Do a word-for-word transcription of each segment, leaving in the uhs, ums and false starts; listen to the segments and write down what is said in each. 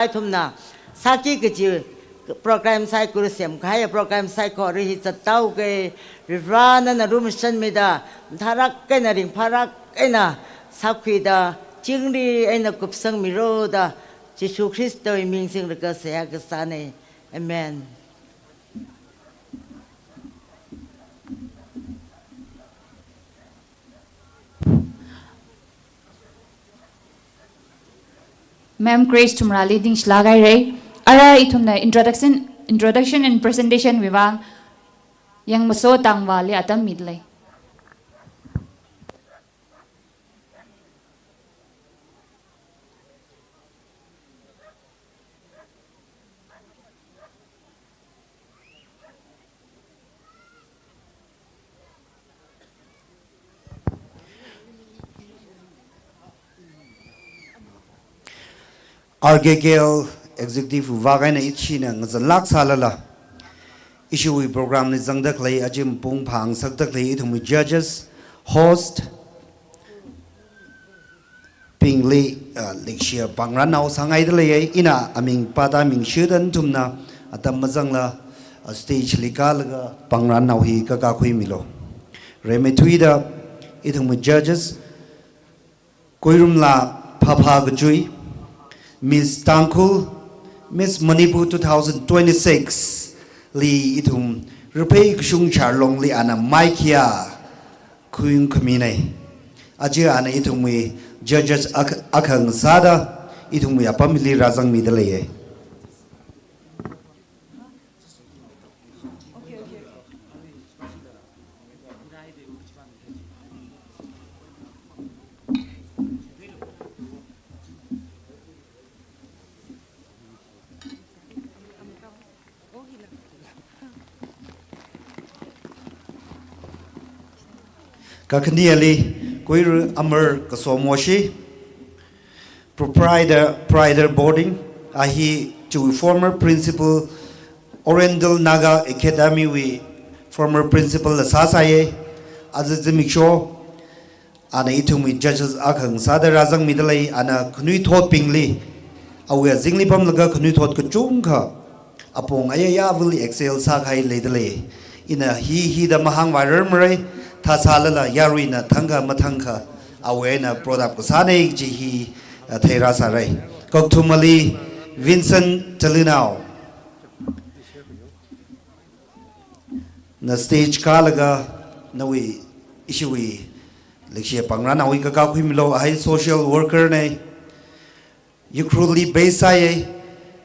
Ithumna sāki kaji program saikora semkahai program saikora hi zathaoke, Varivara nana lumashanmida, mathālāk eina ringphālāk eina sākhuida, chingri eina kupsangmiro da, Jishu Khristawui ming singlaga seihā kasāne. Amen. Ma'am Grace Thumrali ningshilāk haire. Ara ithumna introduction, introduction and presentation wui vang Yangmaso Tangvali atam midalei. R K K L Executive vak eina ithumna ngazanlāk sālala, ishiwui program li zangdakhalei, aja mapung phāngasakdakhalei ithumwui judges, host, bingli, ah, leikashiya pāngrānnao sāngaidalei, ina aming pāda ming shida nathumna atam mazangla, ah, stage li kālaga pāngrānnao hi kakā khuimilu. Rimeithuida ithumwui judges, Kuirumla Phapha Kachui, Miss Tangkhul, Miss Manipur two thousand twenty-six li ithum Raphei Kashung Sharlongli ana maikhayā khuiung khaminei. Aja ana ithumwui judges akha, akha ngasāda ithumwui apamli rāzangmidaleiye. Kakhaneli, Kuiru Amar Kasomoshi, proprietor, proprietor boarding, a hi chiwui former principal, Oriental Naga Academy wui former principal la sāsāye, aja zimiksho, ana ithumwui judges akha ngasāda rāzangmidalei, ana khanuithotbingli, awui azingli pamlaga khanuithot kachungkha, apong ayayāvali excel sākahai leidalei. Ina hi hida mahāngvairarmarei, thāsālala yaruina thangkha mathangkha awui eina brought up kasānei kaji hi, ah, theirāsārei. Kokthumali Vincent Talinao. Na stage kālaga nawui ishiwui leikashiya pāngrānnaowui kakā khuimilu, a hi social worker nei. Ukhrulli base sāye,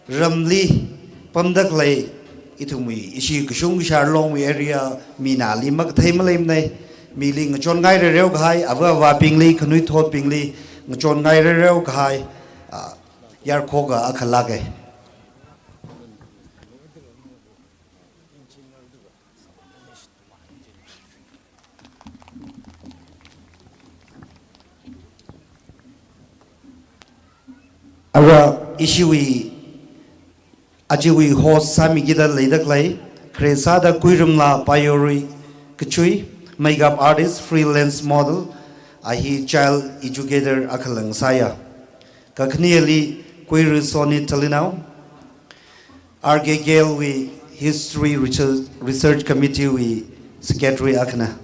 ramli pamdakhalei ithumwui ishi Kashung Sharlongwui area mina ali makathei maleimanei, mili ngachonngai rereo kahai, ava avābingli, khanuithotbingli ngachonngai rereo kahai, ah, yarkhoka akhalāke. Ara ishiwui, ajawui host sāmikida leidakhalei, khare sāda Kuirumla Payori Kachui, makeup artist, freelance model, a hi child educator akhala ngasāya. Kakhaneli Kuiru Soni Talinao, R K K L wui History Research, Research Committee wui Secretary akhana.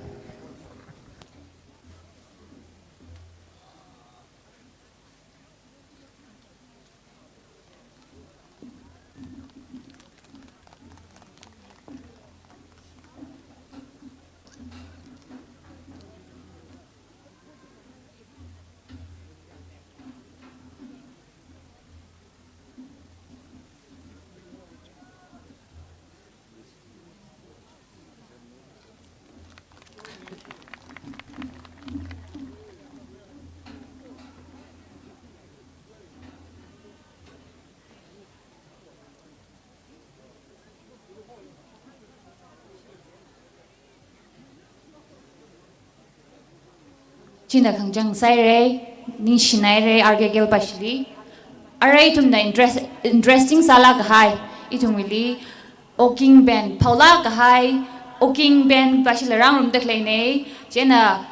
China khangachang sāhaire, ningshinaire, R K K L pāshili. Ara ithumna interest, interesting sālāk kahai, ithumwuili Oking band, phaolāk kahai Oking band pāshila rāngarumdakhaleine, chieina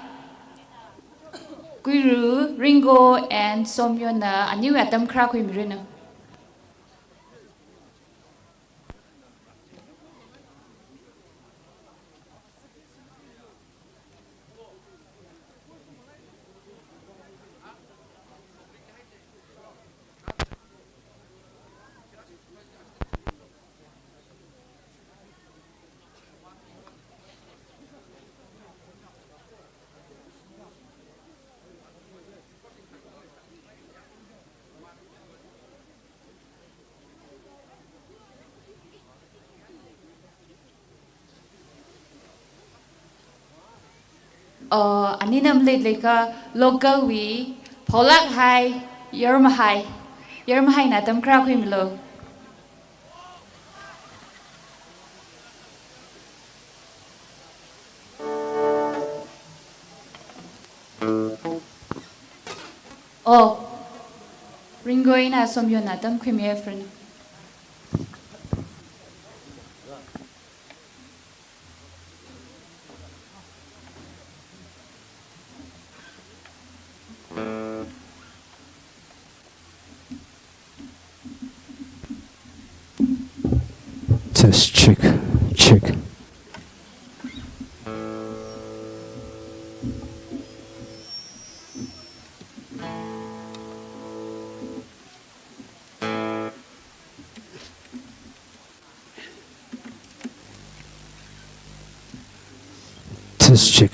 Kuiru, Ringo and Somyona aniwui atam kharā khuimiranu. Uh, anina maleilakha local wui phaolāk hai, yarmahai, yarmahaina atam kharā khuimilu. Oh, Ringo ina Somyonna atam khuimiya friend. Test, check, check. Test, check.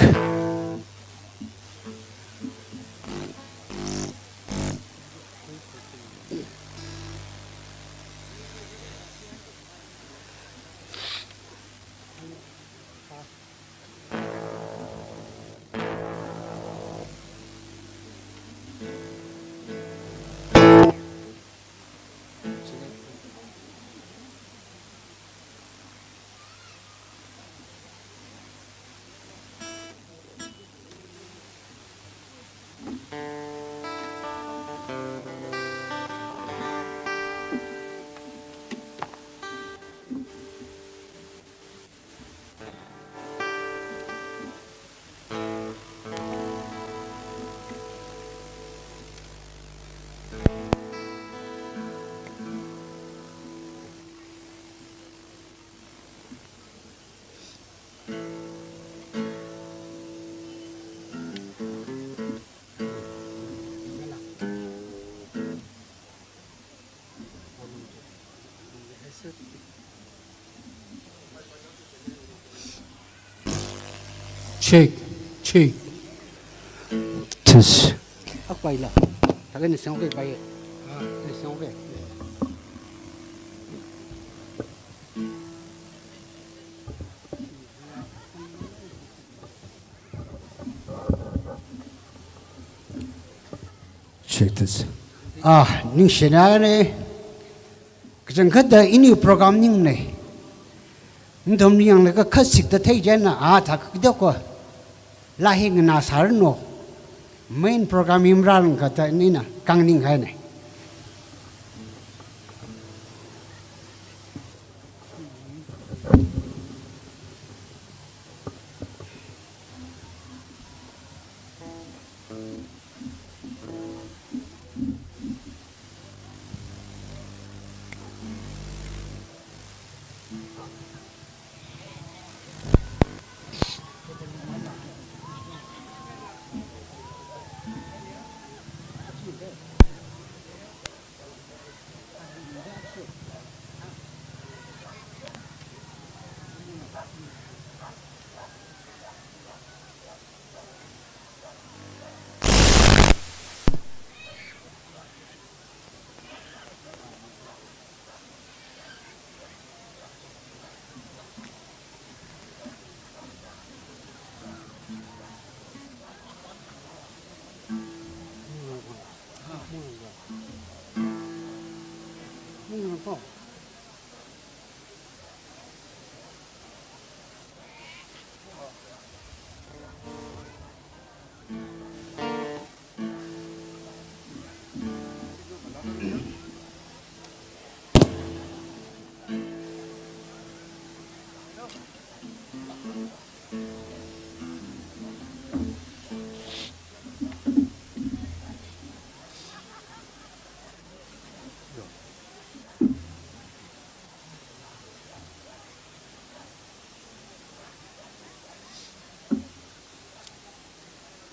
Check, check. Test. Akwai la. Taga ni song ke pai. Ah, ni song ke. Check this. Ah, ningshina ne. Kachangkhatta ini program ning ne. Ndom yang le ka khasik ta thei jen na, ah, ta ka dok ko. La hi ngana sar no. Main program imran ka ta nina kang ning hai ne.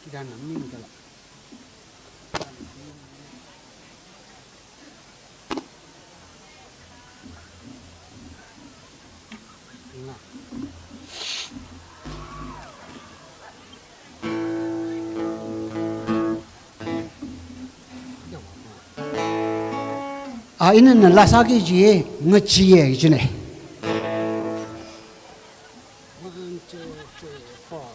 Kidana ming kala. Nga. Ah, ina na laa sāki ji, ngachi ye, ji ne. One, two, three, four.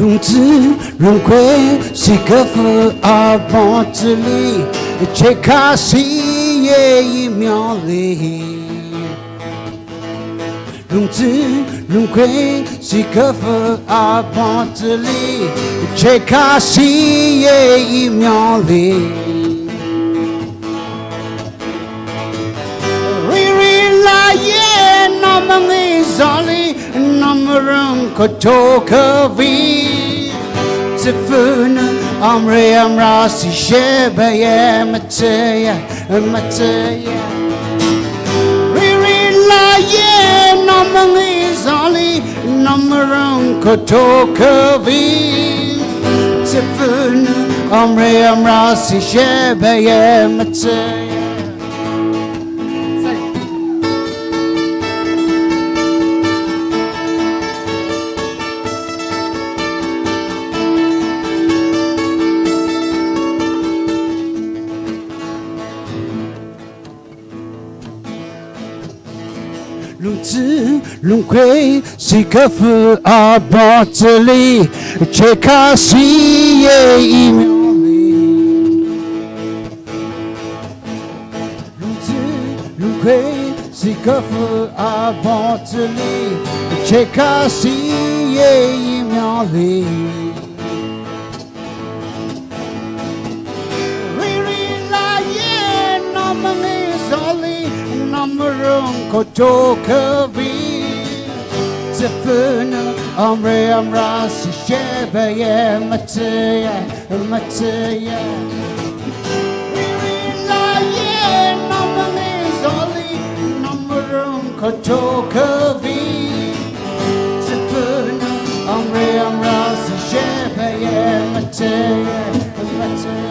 Lungtsi lungkhui sikafa apong chili, chekha siye imyoli. Lungtsi lungkhui sikafa apong chili, chekha siye imyoli. Riri laye namangi zali, namarang kotokavi. Tsifuna amre amra sishebaye matsaya, matsaya. Riri laye namangi zali, namarang kotokavi. Tsifuna amre amra sishebaye matsaya. Lungtsi lungkhui sikafa apong chili, chekha siye imyoli. Lungtsi lungkhui sikafa apong chili, chekha siye imyoli. Riri laye namangi zali, namarang kotokavi. Tsifuna amre amra sishebaye matsaya, matsaya. Riri laye namangi zali, namarang kotokavi. Tsifuna amre amra sishebaye matsaya, matsaya.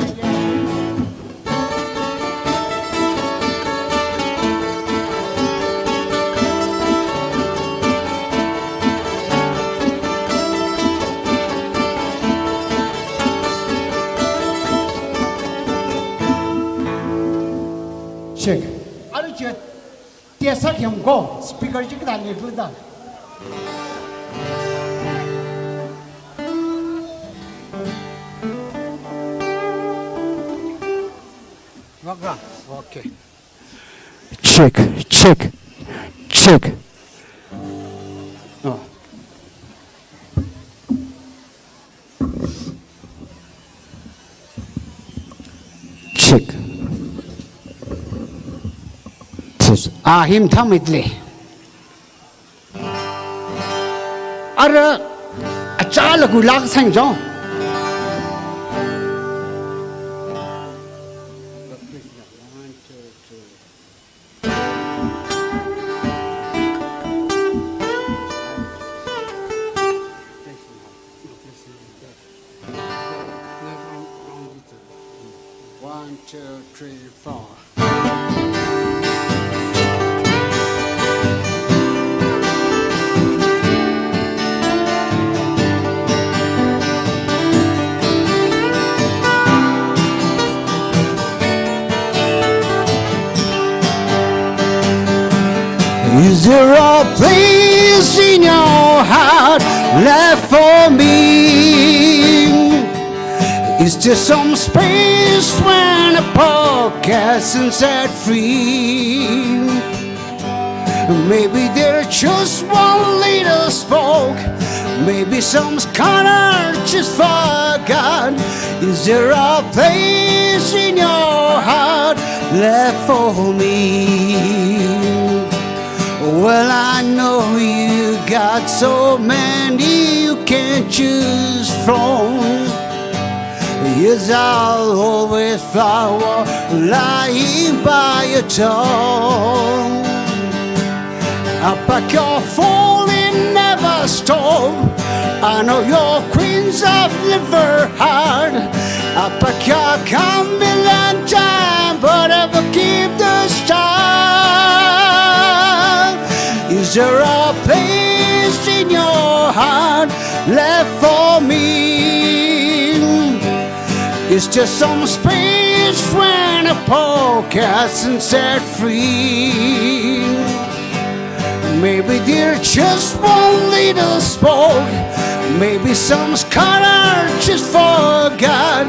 Check. Aru check. Tesa khyam ko, speaker chi kathāli thuda. Wakra. Okay. Check, check, check. Oh. Check. Test. Ah, him tham itli. Ara, achala kulak sang jo. One, two, three, four. Is there a place in your heart left for me? Is there some space when a poor gets set free? Maybe there's just one little spark, maybe some corner just forgot. Is there a place in your heart left for me? Well, I know you got so many you can choose from. Yes, I'll always flower lying by your tongue. Apa kya falling never stop. I know your queens of liver heart. Apa kya kamilan time, but ever keep the star. Is there a place in your heart left for me? Is there some space when a poor gets set free? Maybe there's just one little spark, Maybe some scholars just forgot.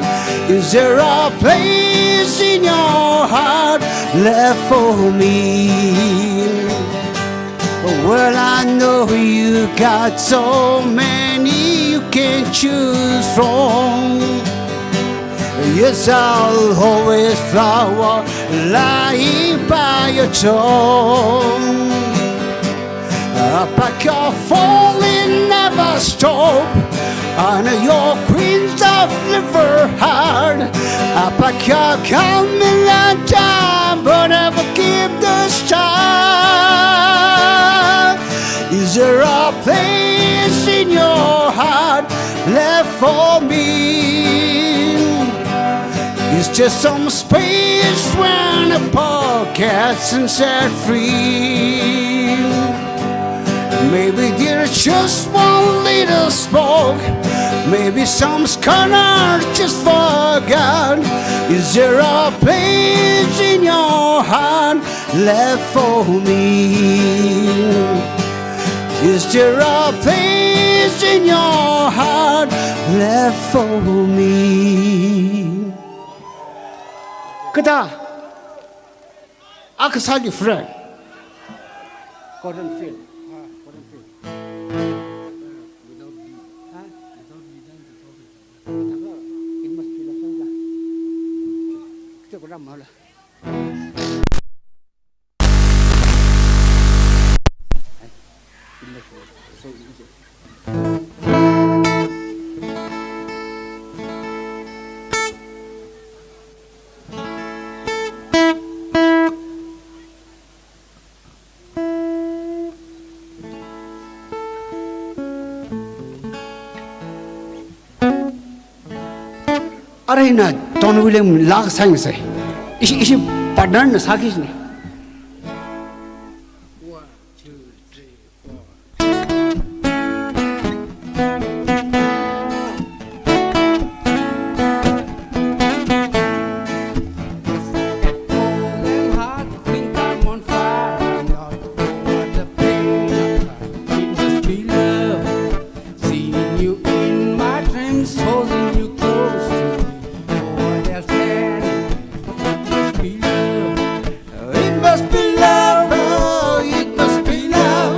Is there a place in your heart left for me? Well, I know you got so many you can choose from. Yes, I'll always flower lying by your tongue. Apakya falling never stop. I know your queens of liver heart. Apakya coming and time, but never keep the star. Is there a place in your heart left for me? Is there some space when a pockets and set free? Maybe there's just one little spark. Maybe some scholars just forgot. Is there a place in your heart left for me? Is there a place in your heart left for me? Kata, akha sāli friend. Gordon Field. Gordon Field. Without me. Huh? Without me, then the problem. It must be like that. Kita kurang malu. Arui ina Don William laa sāngasai. Ishi, ishi partner na sāki shini. One, two, three, four. Cold and hot, think I'm on fire. Not over the pain. It must be love. Seeing you in my dreams, holding you close to me. Oh, what else can it be? It must be love. It must be love, oh, it must be love.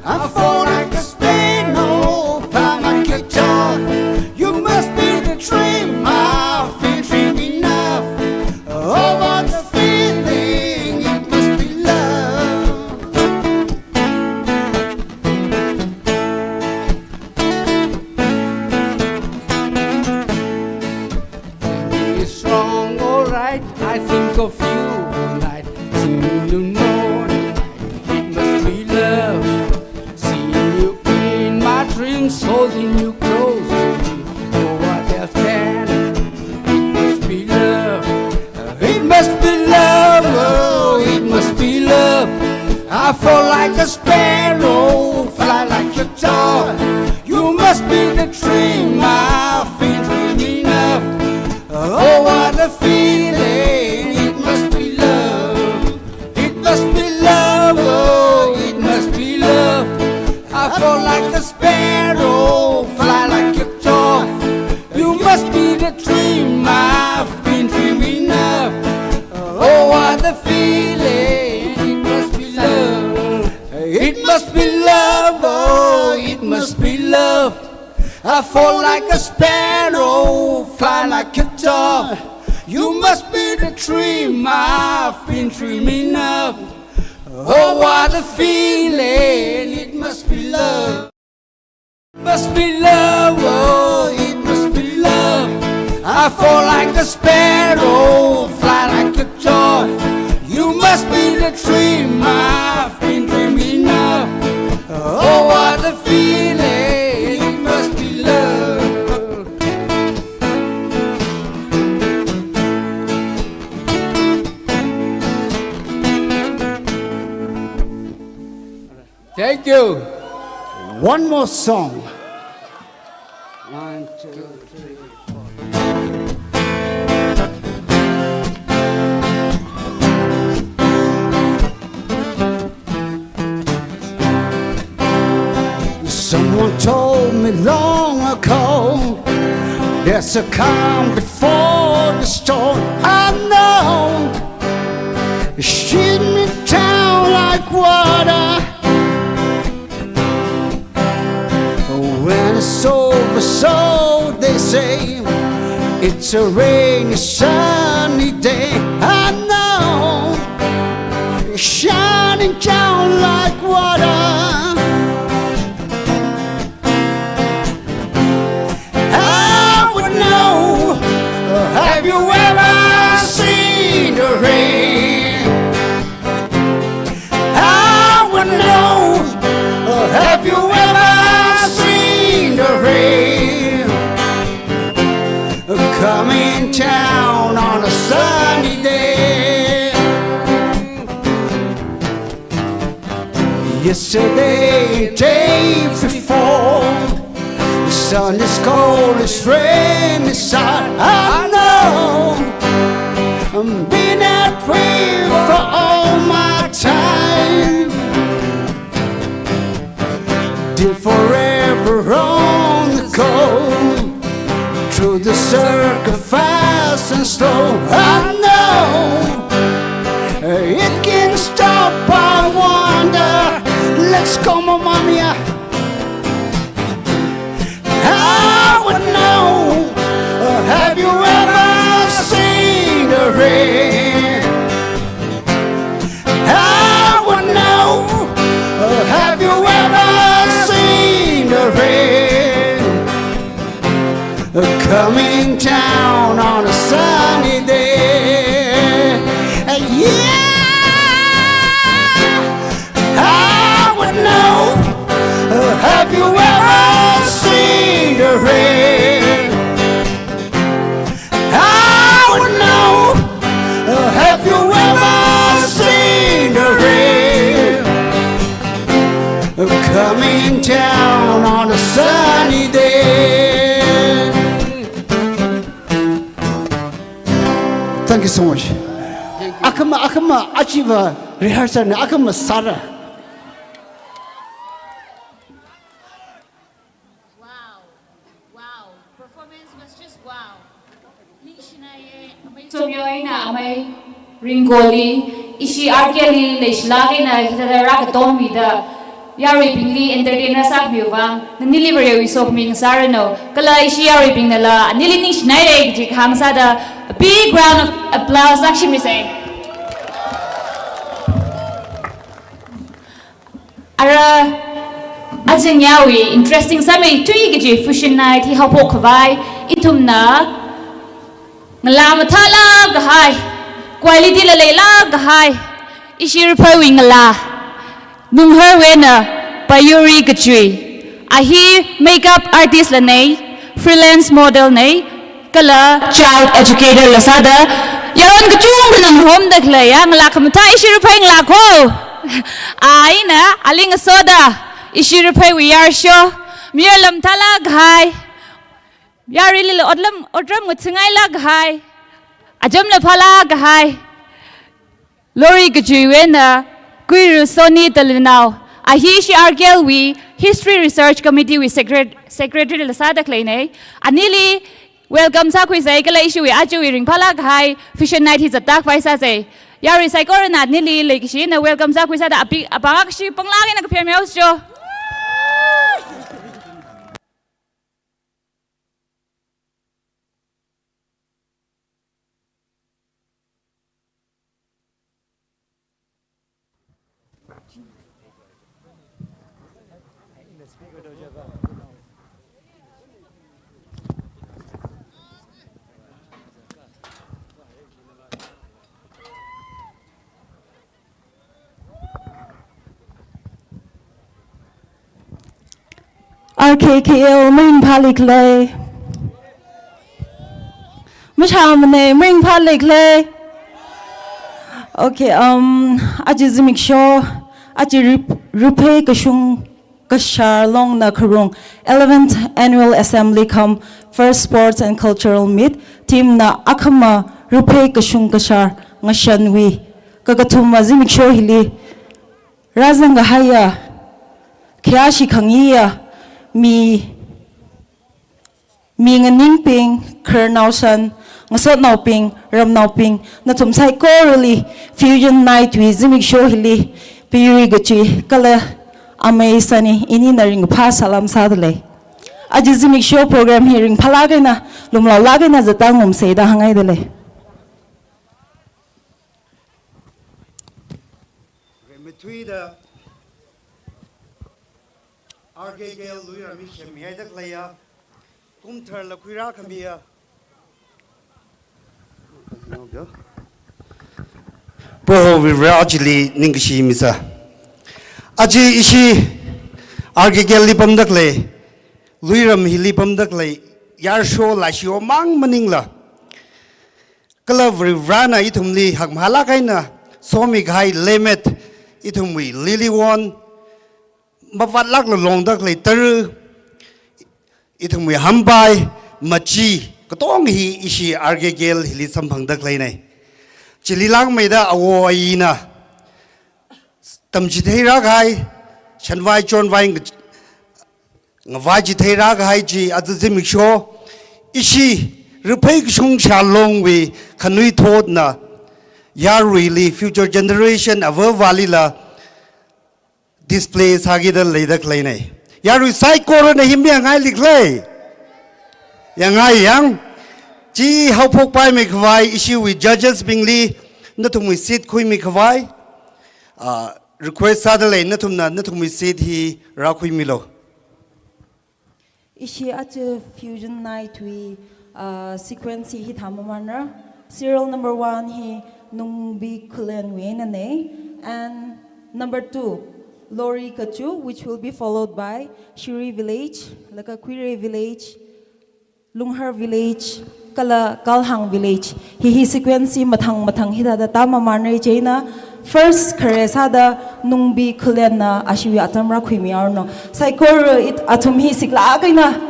I fall like a sparrow, fly like a dove. You must be the dream I've been dreaming of. Oh, what a feeling, it must be love. Thinking is wrong, alright. I think of you all night. Till the morning, it must be love. Seeing you in my dreams, holding you close to me. Oh, what else can it be? It must be love. It must be love, oh, it must be love. I fall like a sparrow, fly like a dove. You must be the dream I've been dreaming of. Oh, what a feeling, it must be love. It must be love, oh, it must be love. I fall like a sparrow, fly like a dove. You must be the dream I've been dreaming of. Oh, what a feeling. It must be love. It must be love. Oh, it must be love. I fall like a sparrow, fly like a dove. You must be the dream I've been dreaming of. Oh, what a feeling. It must be love. Must be love, oh, it must be love. I fall like a sparrow, fly like a dove. You must be the dream I've been dreaming of. Oh, what a feeling, it must be love. Thank you. One more song. One, two, three, four. Someone told me long So come before the storm, I know. Shut me down like water. When it's over, so they say, it's a rainy, sunny day. I know, shining down like water. I would know, have you ever seen the rain? I would know, have you ever seen the rain coming down on a sunny day? Yesterday, day before, the sun is cold, it's rain, it's hot. I know I've been that way for all my time. Till forever on the go, through the circle fast and slow. I know it can stop, I wonder. Let's go, Mamma Mia. I would know, have you ever seen the rain? I would know, have you ever seen the rain coming down on a sunny day? Yeah, I would know, have you ever seen the rain? I would know, have you ever seen the rain coming down on a sunny day? Thank you so much. Akhama, akhama, achiva rehearsal na akhama sāra. Wow. Wow. Performance was just wow. Ningshinaiye, amei Somyo eina amei Ringkoli, ishi R K L li leishilāk eina hithāda rākatomida, yaruibingli entertain rāsākhamiwui vang, nanili Varewui sokhami ngasāranu, kala ishi yaruibingnala, anili ningshinaire kaji kahāng sāda, a big round of applause sāshimisa. Ara, aja ngayāwui interesting sāmeithui kaji Fusion Night hi haophok khavai, ithumna ngalā mathālāk kahai, quality la leilāk kahai, ishi Rapheiwui ngalā, Nungharwui eina Payuri Kachui, a hi makeup artist lanei, freelance model nei, kala child educator la sāda, yaron kachungkhana ngahomda khaleiya, ngalā khamathā ishi Raphei ngalā kho. A eina, ali ngasoda, ishi Rapheiwui yarsho, mayarla mathālāk kahai, yaruilila otram, otram ngathāngailāk kahai, ajamla phālāk kahai, Lori Kachuiwui eina Kuiru Soni Talinao, a hi ishi R K L wui History Research Committee wui secret-, secretary la sāda khaleinei. Anili welcome sākhuisai kala ishiwui ajawui ringphālāk kahai Fusion Night hi zatda khavai sāsai. Yarui saikorana anili leikashi eina welcome sākhui sāda api-, apāngakshi panglāk eina kaphermeo sho. R K K L, maringphāli khalei. Mashāmane, maringphāli khalei. Okay, um, aja zimiksho, aja Rip-, Raphei Kashung Kashar Longna Kharung eleventh Annual Assembly cum First Sports and Cultural Meet, theme na akhama Raphei Kashung Kashar Ngashanwui. Kakathuma zimiksho hili rāzang kahaiya, khayāshi khangayiya mi Mi nganingbing, khararnaosan, ngasotnaobing, ramnaobing, nathum saikorali Fusion Night wui zimiksho hili piri kachui kala amei sani inina ringphā salam sādalei. Aja zimiksho program hi ringphālāk eina, lumlaolāk eina zatda ngarumsa da hāngngaidalei. Remithuida R K K L Luiram hi semmihaida khaleiya, kumtharla khuirākhamiya. Proho Varivara chili ningkashi misa. Aja ishi R K K L li pamda khalei, Luiram hili pamda khalei, yarsho laishiwui mang maningla, kala Varivarana ithumli hakmahālāk eina somikahai lemmet, ithumwui liliwon, mavātlākla longda khalei tara, ithumwui hampai, machi, katonga hi ishi R K K L hili samphangda khaleinei. Chili langmeida awo ayina tamchitheirākahai, shanvai chonvai nga-, ngavai chitheirākahai chi aja zimiksho, ishi Raphei Kashung Kashar Longwui khanuithotna yaruili, future generation avāvālila display sākida leida khaleinei. Yarui saikorana hi mayāngaili khala? Yāngngai yang. Chi haophokpaimikhavai ishiwui judges bingli nathumwui seat khuimikhavai, ah, request sādalei, nathumna nathumwui seat hi rākhuimilu. Ishi aja Fusion Night wui, uh, sequence hi hithā mamānra. Serial number one hi Nungbi Khullenwui einanei. And number two, Lori Kachu, which will be followed by Shirui Village, laga Khuirei Village, Lunghar Village, kala Kalhang Village. Hi hi sequence hi mathang mathang hithāda tā mamānrei chieina first khare sāda Nungbi Khullenna ashiwui atam rākhuimihaoranu. Saikora it-, athum hi siklāk eina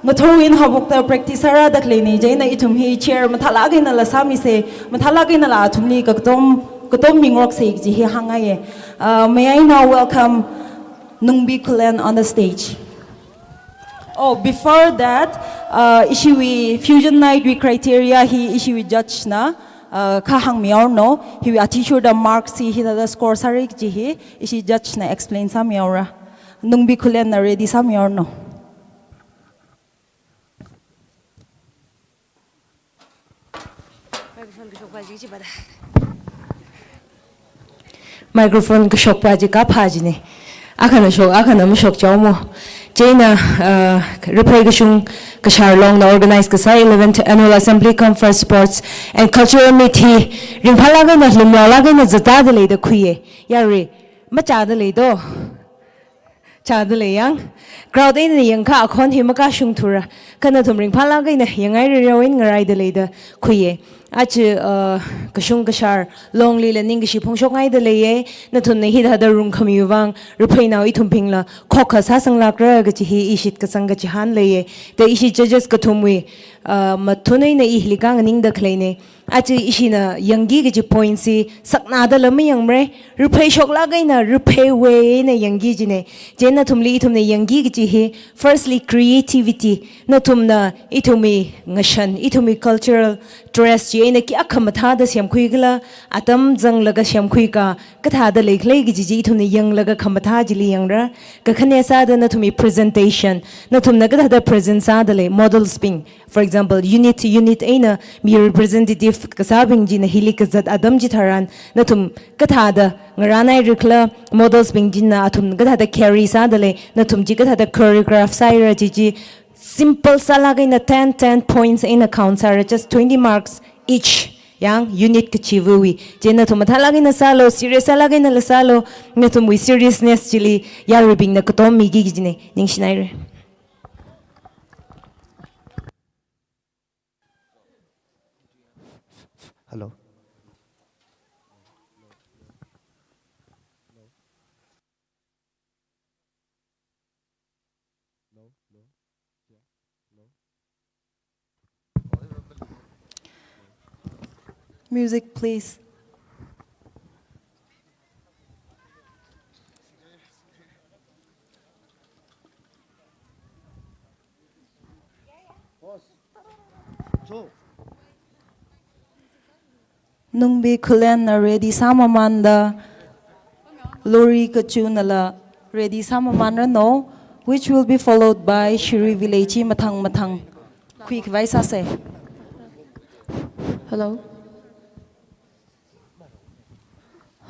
ngathor eina haophokta practice sārāda khaleinei chieina ithum hi chair mathālāk einala sāmisa, mathālāk einala athumli kakatom, katom mingaroksa kaji hi hāngngaiya. Uh, may I now welcome Nungbi Khullen on the stage. Oh, before that, uh, ishiwui Fusion Night wui criteria hi ishiwui judge na, uh, kha hāngmihaoranu, hiwui athishurda marks hi hithāda score sāra kaji hi ishi judge na explain sāmihaora. Nungbi Khullenna ready sāmihaoranu. Microphone kashokpa chi chi bada. Microphone kashokpa chi kaphā chinei. Akhana shok, akhana mashok chao mo. Chieina, uh, Raphei Kashung Kashar Longna organize kasā eleventh Annual Assembly Conference Sports and Cultural Meet hi ringphālāk eina lumlaolāk eina zatdalei da khuiya. Yarui, machādalei do. Chādalei yang. Crowd eina yangkha akhon hi makashungthura. Kha nathum ringphālāk eina yāngngairarao eina ngaraidalei da khuiya. Aja, uh, Kashung Kashar Longlila ningkashi phongshokngaidalei ye. Nathumna hithāda rungkhamiwui vang, Rapheinao ithumbingla khokkha sāsanglākra kaji hi ishi shitkasang kachihān leiya. Da ishi judges kathumwui, uh, mathun eina ili khanganingda khaleinei. Aja ishina yangki kaji point chi saknada lam mayangmara, Raphei shoklāk eina, Rapheiwui eina yangki kajinei. Chieina nathumli ithumna yangki kaji hi, firstly, creativity. Nathumna ithumwui ngashan, ithumwui cultural dress chi eina kayākha mathāda semkhui khala, atam zanglaga semkhui ka, kathāda leikhala kaji chi ithumna yanglaga khamathā chili yangra. Kakhane sāda nathumwui presentation, nathumna kathāda present sādalei, models bing. For example, unit, unit eina mi representative kasābing china hili kazat atam chitharan, nathum kathāda ngarānhaira khala, models bing china athum kathāda carry sādalei, nathum chi kathāda choreograph sāhaira chi chi, simple sālāk eina ten, ten points eina count sāra, just twenty marks each, yang unit kachiva̱wui. Chieina nathum mathālāk eina sālu, serious sālāk einala sālu, nathumwui seriousness chili yaruibingna katommiki kajinei, ningshinaira. Hello. Music, please. Nungbi Khulenna ready sāmamanda, Lori Kachunala ready sāmamanranu, which will be followed by Shri Village mathang mathang. Khuikhavai sāsa. Hello.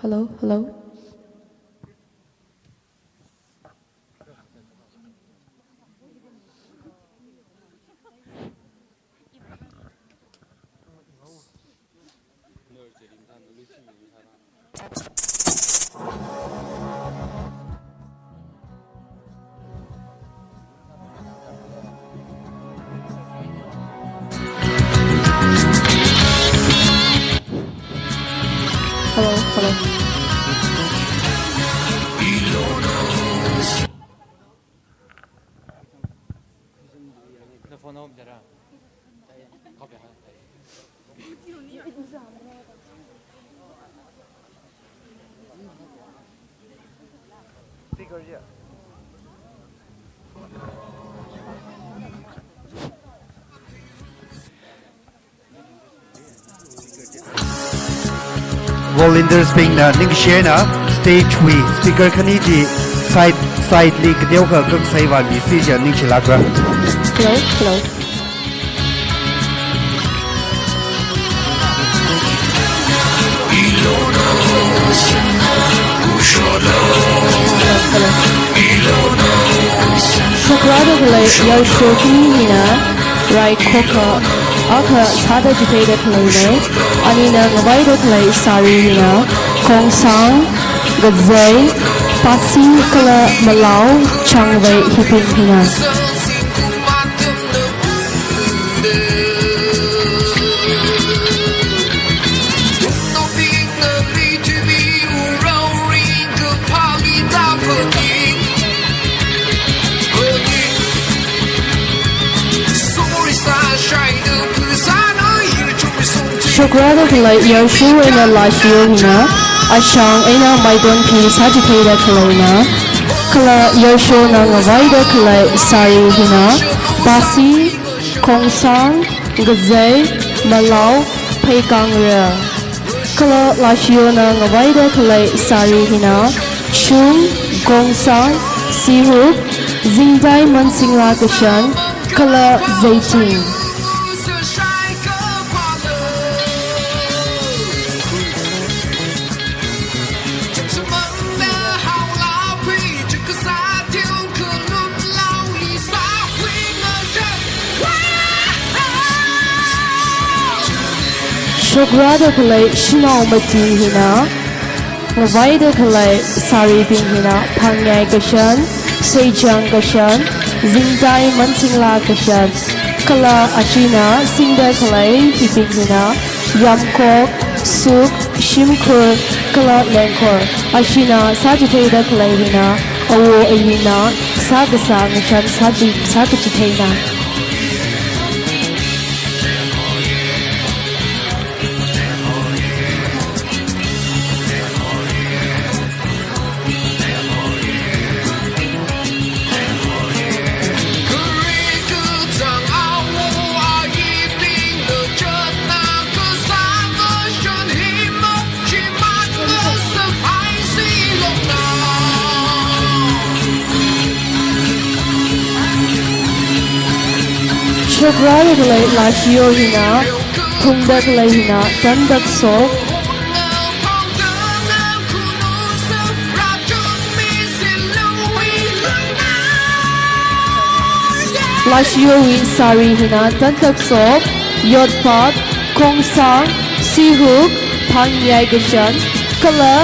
Hello, hello. Hello, hello. Volunteers bingna ningshina stage wui speaker khani chi side, side li kateokha kaksai vāmi si jiakha ningshilākra. Hello, hello. Shokrāda khalei yarsho khani hina rai khokha akha sāda chitheida khaleina. Anina ngavaida khalei sari hina khongsang, kazei, pasi kala malao, changvei hibing hina. Shokrāda khalei yarsho eina lashio hina, ashang eina maiton phi sāchitheida khaleina. Kala yarshona ngavaida khalei sari hina pasi, khongsang, kazei, malao, pheikangra. Kala lashiona ngavaida khalei sari hina chum, khongsang, sihuk, zingdai mansingla kashan, kala zeiting. Shokrāda khalei shanao mati hina ngavaida khalei saribing hina phangyai kashan, seichang kashan, zingdai mansingla kashan, kala ashina singda khalei hibing hina yamkhok, suk, shimkhur, kala lengkhor. Ashina sāchitheida khalei hina awo ayina sākasā ngashan sāchi, sākachitheina. Shokrāda khalei lashio hina, phungda khalei hina tantak sok. Lashiowui sari hina tantak sok, yotpat, khongsang, sihuk, phangyai kashan, kala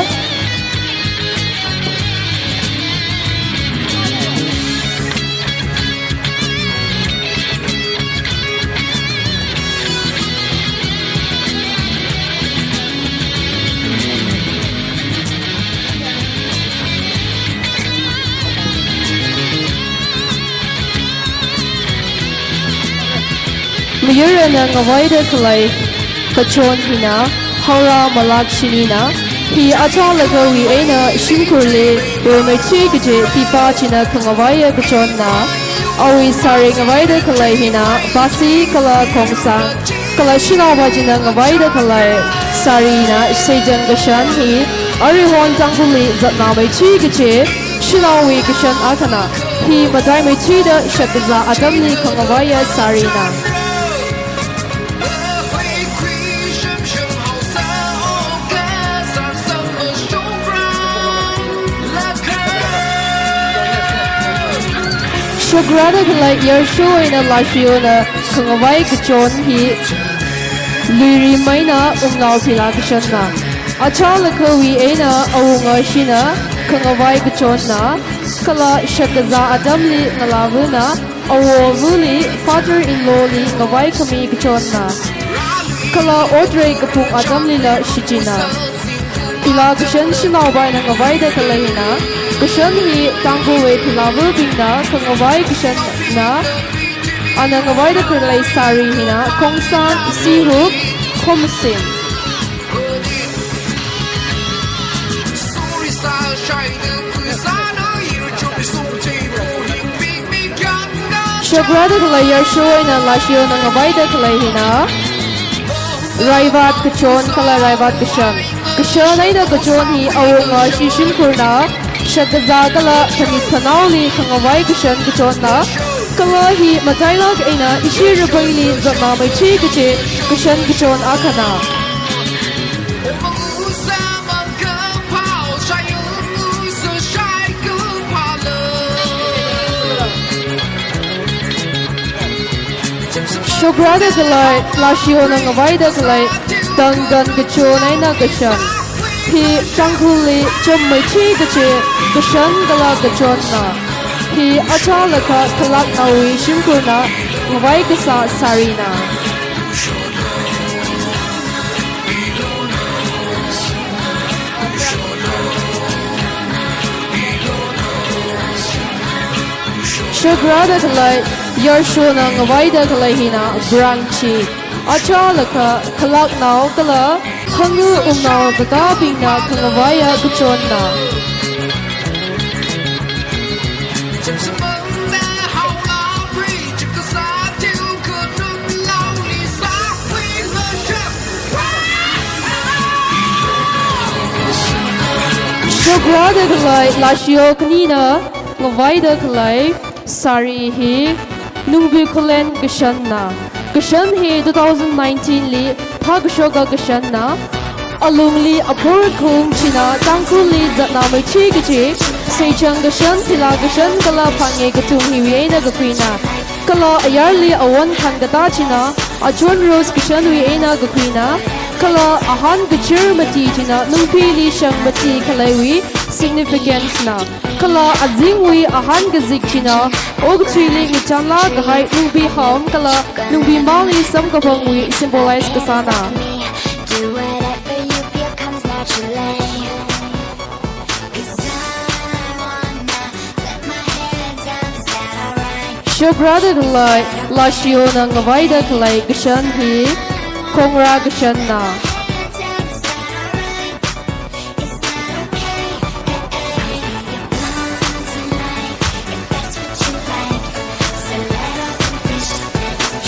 Mayarana ngavaida khalei kachon hina, Haora Malak Shinina, hi achālakawui eina shimkhurli rimeithui kaji pipa china khangavaiya kachonna. Awui sari ngavaida khalei hina Basi kala Khongsang, kala shanaova china ngavaida khalei sarina Seichang kashan hi aruihon Tangkhulli zatnāmeithui kachi shanaowui kashan akhana. Hi mataimeithuida shakazā atamli khangavaiya sarina. Shokrāda khalei yarsho eina Lashiyona khangavai kachon hi Luirim eina Wungnao phila kashanna. Achālakhawui eina awungashina khangavai kachonna, kala shakazā atamli ngalāvana awo avali, father-in-law li ngavai khami kachonna, kala otrei kaphung atamlila shichinna. Phila kashan shanaova eina ngavaida khalei hina, kashan hi Tangkhulwui philāvabingna khangavai kashanna. Ana ngavaida khalei sari hina Khongsang, Sihuk, Khomasim. Shokrāda khalei yarsho eina Lashiyona ngavaida khalei hina raivat kachon kala raivat kashan. Kashan eina kachon hi awungashi shimkhurna, shakazā kala phanit phanaoli khangavai kashan kachonna, kala hi matailāk eina ishi rapaili zatnāmeithui kachi kashan kachon akhana. Shokrāda khalei Lashiyona ngavaida khalei tangkhan kachon eina kashan. Hi Tangkhulli chommeithui kachi kashan kala kachonna. Hi achālakha khalaknaowui shimkhurna ngavai kasā sarina. Shokrāda khalei yarshona ngavaida khalei hina Brangchi. Achālakha khalaknao kala khangu wungnao kakābingna khangavaiya kachonna. Shokrāda khalei Lashiyo khanina ngavaida khalei sari hi Nungbui Khullen kashanna. Kashan hi two thousand nineteen li phākashoka kashanna. Alungli apor khung china Tangkhulli zatnāmeithui kachi Seichang kashan, Phila kashan kala Phangngei kathum hiwui eina kakhuina. Kala ayarli awon khangkatā china Achon Rose kashanwui eina kakhuina. Kala ahān kachir mati china Nungphili shang mati khaleiwui significance na. Kala azingwui ahān kazik china okathuili ngachānlāk kahai Nungbi Ham kala Nungbi Mangli samkaphangwui symbolize kasāna. Shokrāda khalei Lashiyona ngavaida khalei kashan hi Khongra kashanna.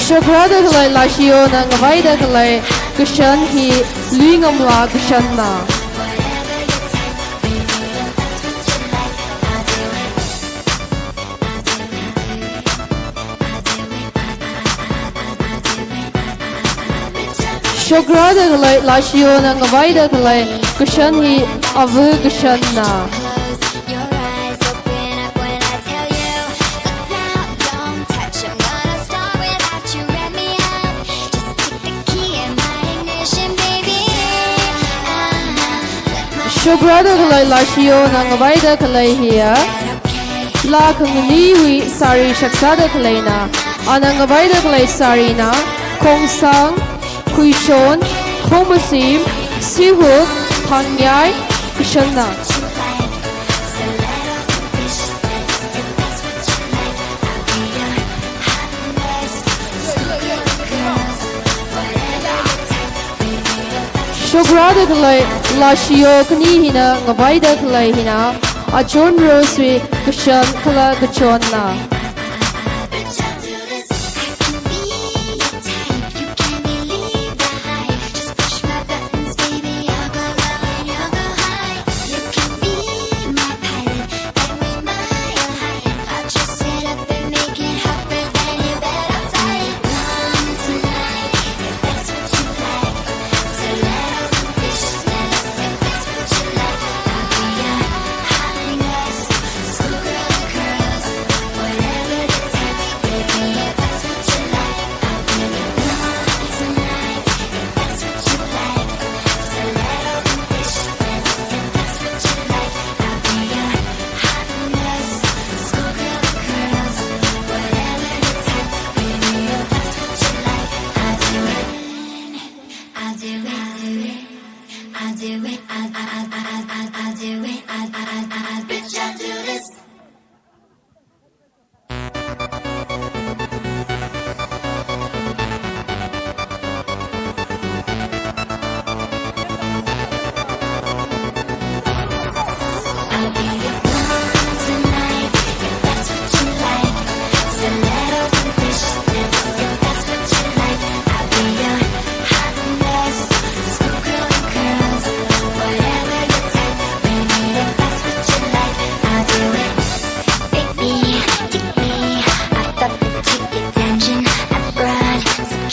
Shokrāda khalei Lashiyona ngavaida khalei kashan hi Luingamla kashanna. Shokrāda khalei Lashiyona ngavaida khalei kashan hi Ava kashanna. Shokrāda khalei Lashiyona ngavaida khalei hiya laa khangaliwui sari shaksāda khaleina. Ana ngavaida khalei sarina Khongsang, Khuishon, Khomasim, Sihuk, Phangngei kashanna. Shokrāda khalei Lashiyo khani hina ngavaida khalei hina Achon Rose wui kashan kala kachonna.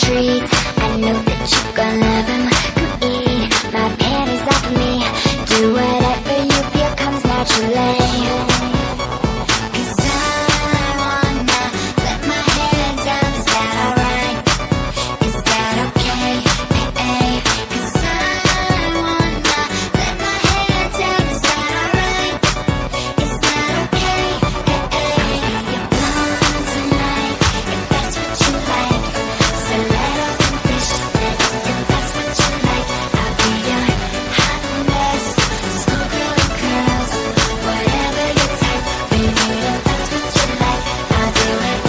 Treats, I know that you gonna love 'em. Come eat, my panties off of me. Do whatever you feel comes naturally. 'Cause I wanna let my hair down, is that alright? Is that okay? Hey, hey. 'Cause I wanna let my hair down, is that alright? Is that okay? Hey, hey. I'll be your blonde tonight, if that's what you like. Stilettos and fishnets, if that's what you like. I'll be your hot mess, schoolgirl and curls, whatever your type. Baby, if that's what you like, I'll do it.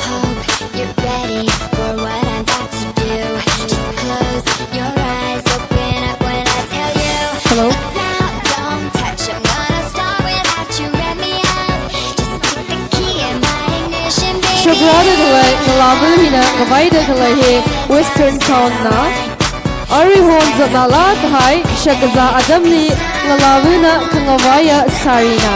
Hope you're ready for what I'm about to do. Just close your eyes, open up when I tell you. Hello? Now, don't touch, I'm gonna start without you. Let me out. Just take the key and my ignition, baby. Shokra da khalei ngalāva̱ hina ngavaida khalei hi Western Town na. Arui hon zatnala kahai shakazā atamli ngalāva̱na khangavaiya sarina.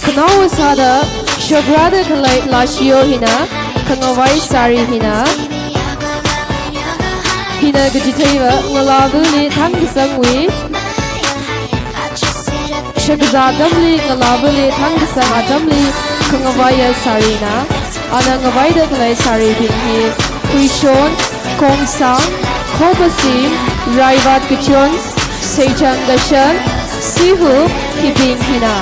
Khanaowa sāda shokra da khalei lashio hina khangavai sari hina. Hina kachitheiva ngalāva̱li thangkasangwui shakazā atamli ngalāva̱li thangkasang atamli khangavaiya sarina. Ana ngavaida khalei saribing hi Khuishon, Khongsang, Khopasim, Raivat Kachon, Seichang Kashan, Sihu, hibing hina.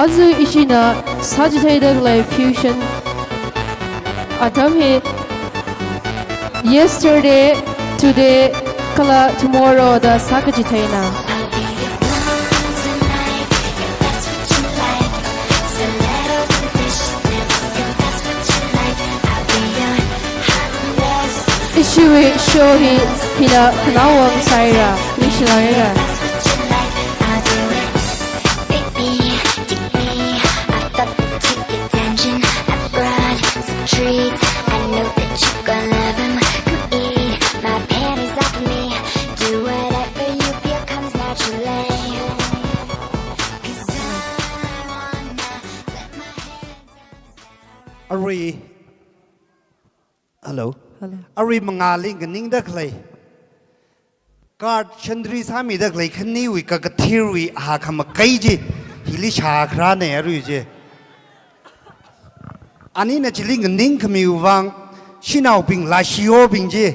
Aja ishina sāchitheida khalei fusion atam hi yesterday, today, kala tomorrow da sākachitheina. Ishiwui show hi hina khanaowa sāhaira, ningshilākra. Baby, take me, I thought that you get attention. I brought some treats, I know that you gonna love 'em. Come eat, my panties off of me. Do whatever you feel comes naturally. 'Cause I wanna let my hair down. Arui. Hello. Hello. Arui mangāli nganingda khalei. Card shantri sāmida khalei khaniwui kakathirwui aha khamakai chi hili shākharāna arui chi. Anina chili nganingkhamiwui vang, shanaobing, lashiyobing chi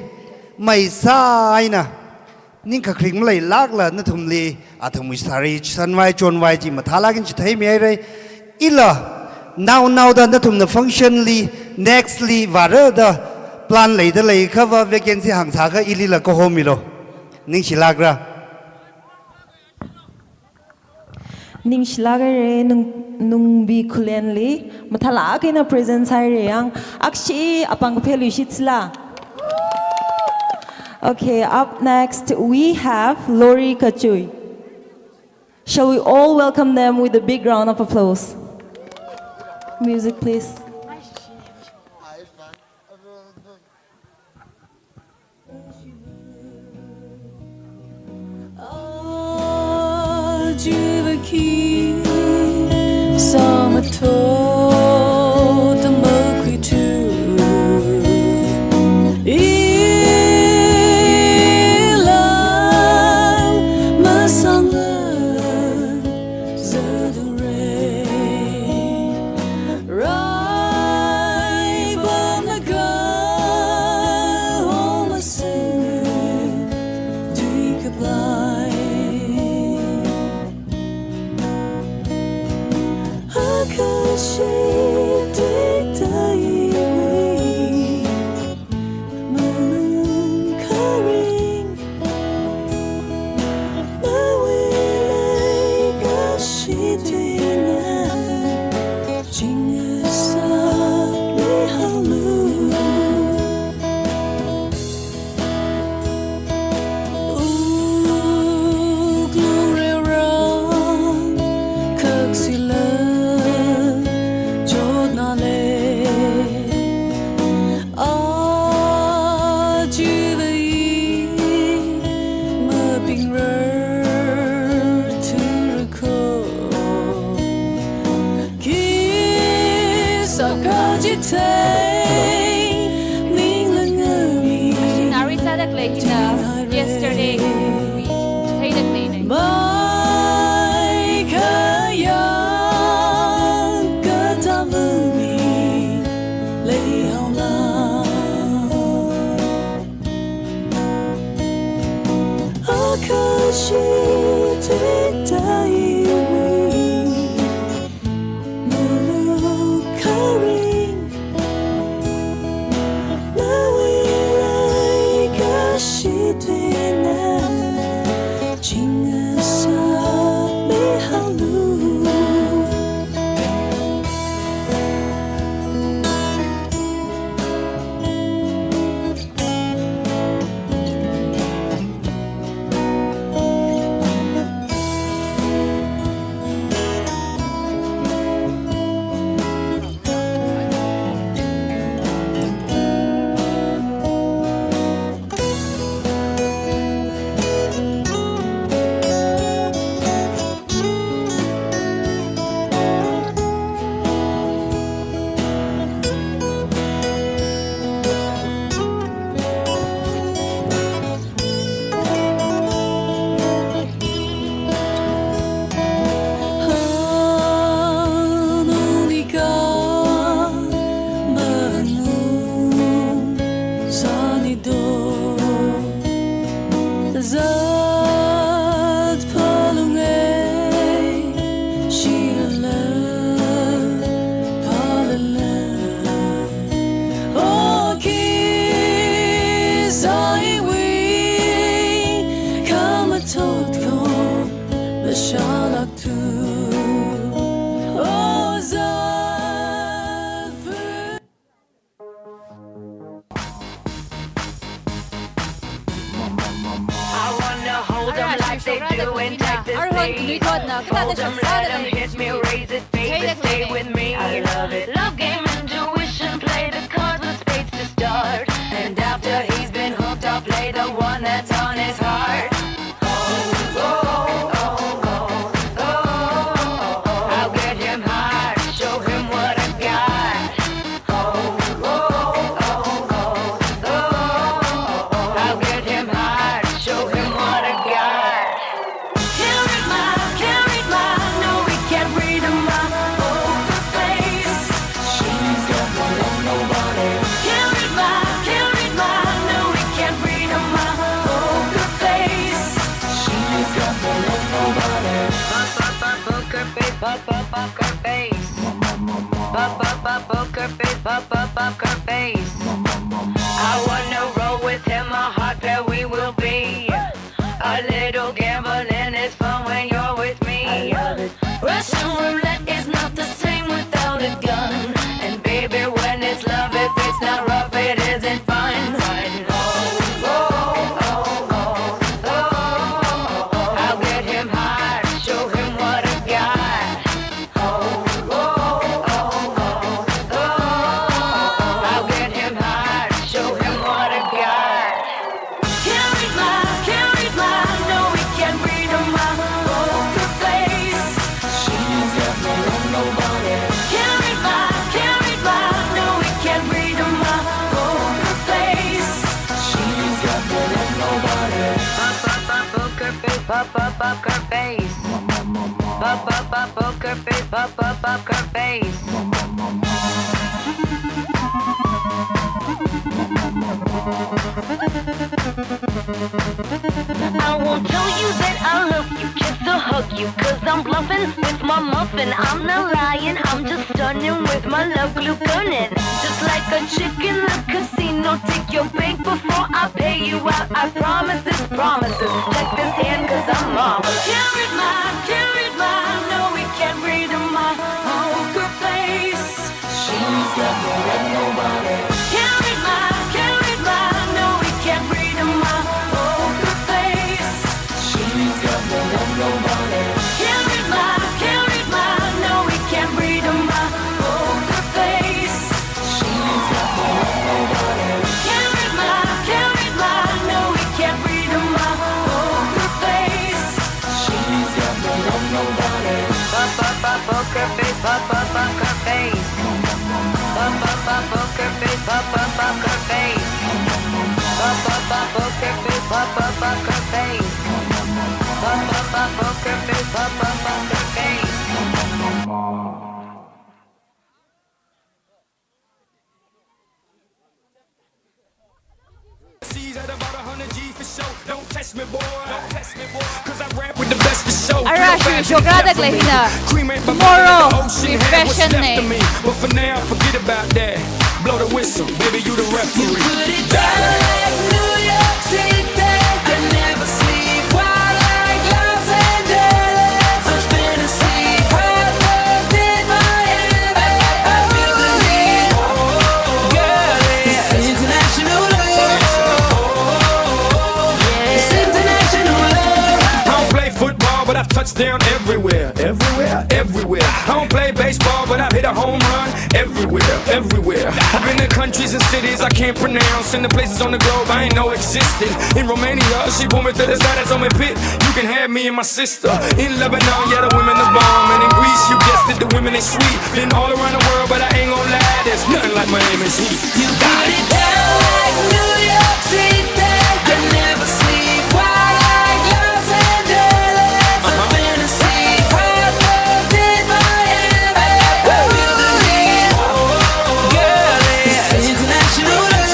maisā eina ningkakharing maleilākla nathumli athumwui sari sanvai chonvai chi mathālāk eina chitheimihaira. Ila naonaoda nathumna function li, next li vāra da plan leida leiakhava vacancy hāngsāakha ilila kahomilu. Ningshilākra. Ningshilāk haira, Nung-, Nungbi Khullenli mathālāk eina present sāhaira yang, akshi apāng kaphā luishitsila. Okay, up next we have Lori Kachui. Shall we all welcome them with a big round of applause? Music, please. Nari sāda khalei hina yesterday we theida khaleina. I wanna hold them like they do in Texas. Arhon knuithotna, hold them, let them hit me, raise it, baby, stay with me. I love it. Love game, intuition, play the cards with spades to start. And after he's been hooked, I'll play the one that's on his heart. I'll get him high, show him what I got. I'll get him high, show him what I got. Can't read my, can't read my, no, we can't read my poker face. She's got me like nobody. Can't read my, can't read my, no, we can't read my poker face. She's got me like nobody. Pop, pop, pop, poker face, pop, pop, poker face. Pop, pop, pop, poker face, pop, pop, poker face. I wanna roll with him, a hot pair we will be. A little gambling is fun when you're with me. I love it. Russian roulette is not the same without a gun. And baby, when it's love, if it's not rough, it isn't fun. Fun. Oh, oh, Pop up poker face. Pop up pop poker face. Pop up poker face. I won't tell you that I love you, just to hug you, cause I'm bluffing with my muffin. I'm not lying, I'm just stunning with my love glue gunning. Just like a chick in the casino, take your bank before I pay you out. I promise this, promises. Check this hand, cause I'm marvelous. Can't read my, can't read my, no, we can't read my poker face. She's got me like nobody. Can't read my, can't read my, no, we can't read my poker face. She's got me like nobody. Can't read my, can't read my, no, we can't read my poker face. She's got me like nobody. Can't read my, can't read my, no, we can't read my poker face. She's got me like nobody. Pop up pop poker face, pop up poker face. Pop up pop poker face, pop up poker face. Pop up pop poker face, pop up poker face. Pop up pop poker face, pop up poker face. She's at about a hundred G for show. Don't test me, boy. Don't test me, boy. Cause I rap with the best for show. Ara shi shokra da klehina. Cream ain't tomorrow, the ocean, we had what's fashion left of me. But for now, forget about that. Blow the whistle, baby, you the referee. You put it down like New York City. I never sleep while like Los Angeles. I'm spinning sleep, hard work in Miami. I feel the need. Girl, it's international love. It's international love. I don't play football, but I've touched down everywhere, everywhere, everywhere. I don't play baseball, but I've hit a home run everywhere, everywhere. I've been to countries and cities I can't pronounce, and the places on the globe I ain't know existed. In Romania, she pulled me to the side and told me, "Pit, you can have me and my sister." In Lebanon, yeah, the women are bomb, and in Greece, you guessed it, the women they sweet. Been all around the world, but I ain't gonna lie, there's nothing like Miami's heat. You got it down like New York City. I never sleep while like Los Angeles. I'm fantasy, hard work in Miami. I feel the need. Girl, it's international love.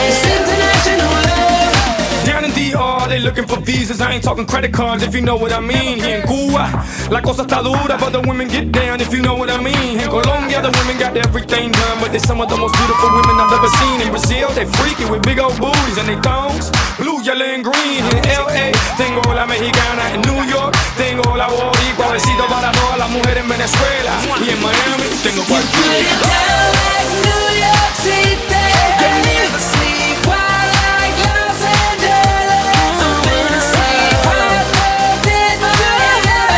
It's international love. Down in D R, they looking for visas. I ain't talking credit cards, if you know what I mean. Here in Cuba, la cosa está dura, but the women get down, if you know what I mean. In Colombia, the women got everything done, but they're some of the most beautiful women I've ever seen. In Brazil, they freaky with big old booties and they thongs, blue, yellow, and green. In L A, tengo la mexicana. In New York, tengo la boricua. Besito para todas las mujeres en Venezuela. Y en Miami, tengo cualquiera. Put it down like New York City. I never sleep while like Los Angeles. I'm fantasy, hard work in Miami.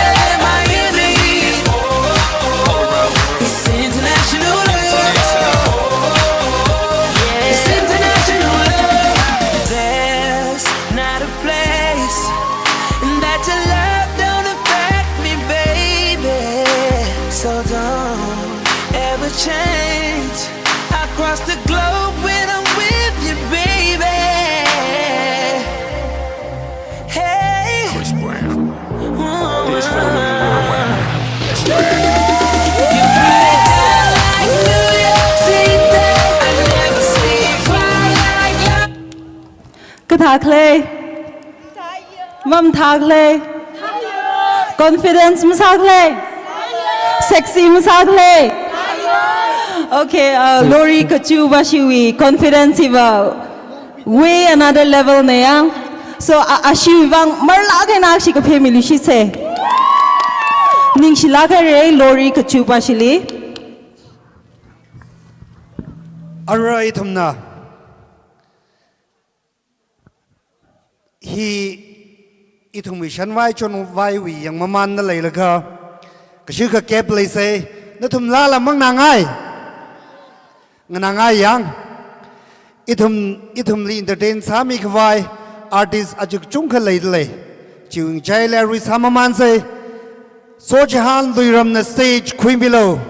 It's international love. It's international love. There's not a place that your love don't affect me, baby. So don't ever change. I cross the globe when I'm with you, baby. Hey. Chris Brown. This for the women worldwide. Let's go. You put it down like New York City. I never sleep while like Kathā khalei? Mamathā khalei? Confidence masā khalei? Sexy masā khalei? Okay, uh, Lori Kachupa shiwui confidence hiva way another level na ya. So, a, ashiwui vang marlāk eina akshi kaphemilu shise. Ningshilāk haira Lori Kachupa shili. Ara ithumna hi ithumwui shanvai chonvaiwui yangmamānda leilakha, kashikha kep leisei, nathum lala manganāngai. Nganāngai yang. Ithum, ithumli entertain sāmi khavai artist aja kachungkha leidalei. Chiwui ngachaili arui sāmamānsei. Sochihan Luiramna stage khuimilu.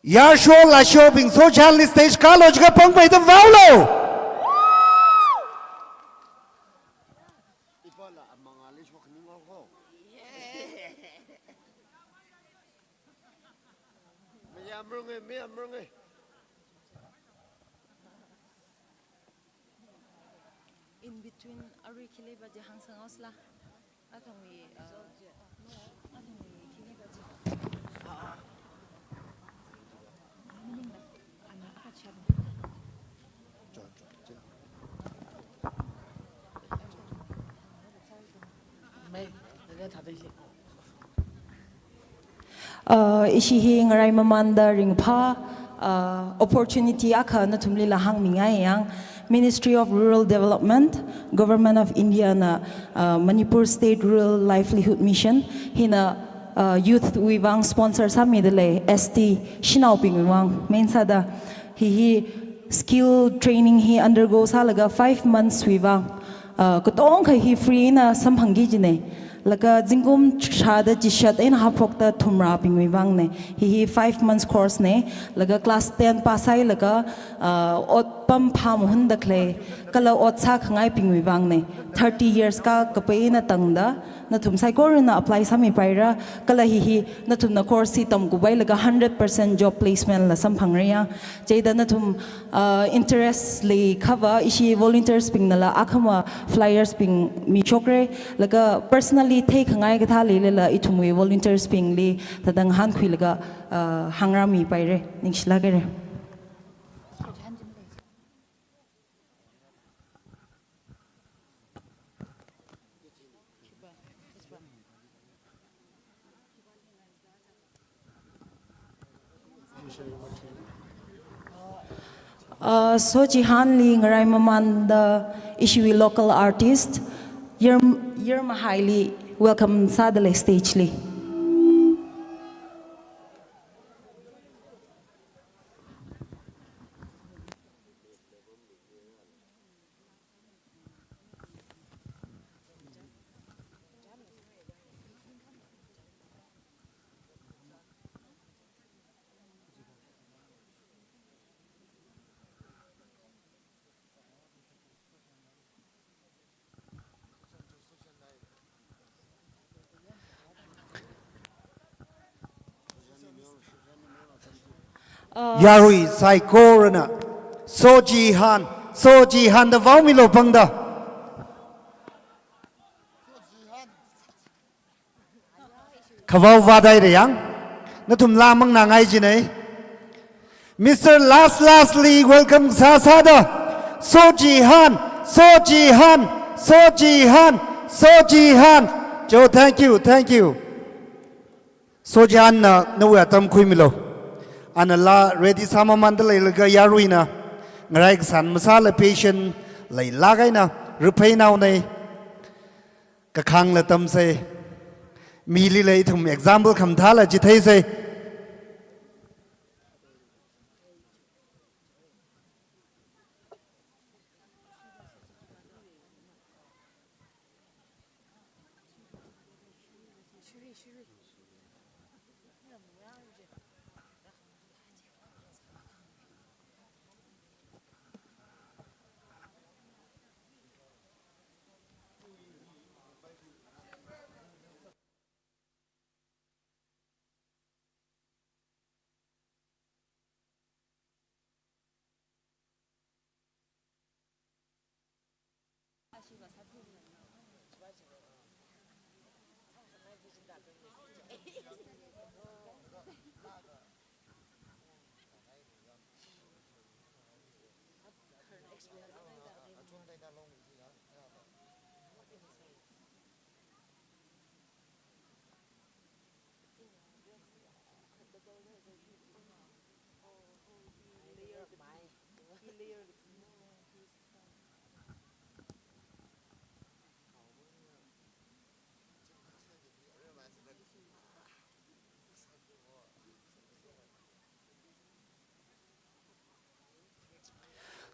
Yāsho lāshobing, Sochihānli stage kālu jiakha pangmeida vaolu. In between, arui khili baji hāngsang haosila. Athangwui, uh, no, athangwui khili baji. Mai, daga thada shi. Uh, ishi hi ngarai mamānda ringphā, uh, opportunity akha nathumlila hāngmingai yang, Ministry of Rural Development, Government of India na, uh, Manipur State Rural Livelihood Mission hina, uh, youth wui vang sponsor sāmida lei, S T shanaobingwui vang main sāda. Hi hi skill training hi undergo sālaga five months wui vang, uh, katongkha hi free na samphangki kajina. Laga zingkum tharāda chishat eina haophokta thumrābingwui vangna. Hi hi five months course na. Laga class ten pass sāhailaga, uh, otpam phāmahunda khalei, kala ot sākhangaibingwui vangna. Thirty years kākapai eina tangda, nathum saikorana apply sāmipaira, kala hi hi nathumna course hi tamkupailaga hundred percent job placement la samphangra ya. Chieina nathum, uh, interest leiakhava, ishi volunteers bingnala akhama flyers bing mishokra, laga personally theikhangai kathā leilala ithumwui volunteers bingli thāda ngahānkhuilaga, uh, hāngrāmipaira, ningshilākra. Uh, Sochihānli ngarai mamānda ishiwui local artist, Yer, Yermahaili welcome sāda lei stage li. Yarui saikorana Sochihān, Sochihānda vaomilu pangda. Khavao vādaira yang, nathumla manganāngai kajina. Mister Las Lasli welcome sāsāda. Sochihān, Sochihān, Sochihān, Sochihān. Jo, thank you, thank you. Sochihānna nawui atam khuimilu. Anala ready sāmamānda leilaga yaruina ngarai kasān masāla patient leilāk eina raphai naona. Kakhangla tamsa. Milila ithum example khamathāla chitheisa.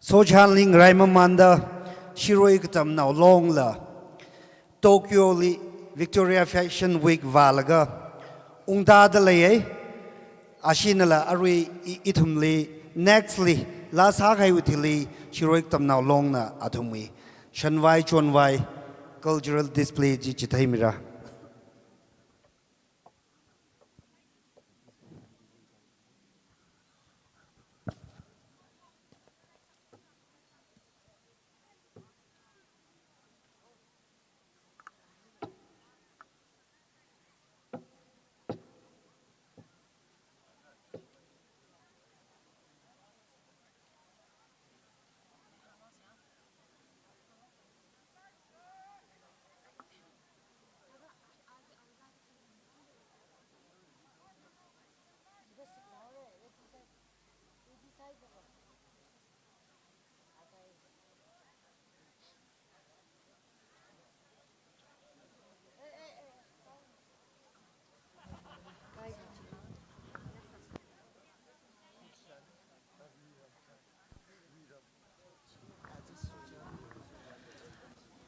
Sochihānli ngarai mamānda Shirui katamnao longla Tokyoli Victoria Fashion Week vālaga ungtāda leiya. Ashinala arui i-, ithumli, nextly, laa sākahaiwui thili, Shirui Katamnao Longna athumwui shanvai chonvai cultural display chi chitheimira.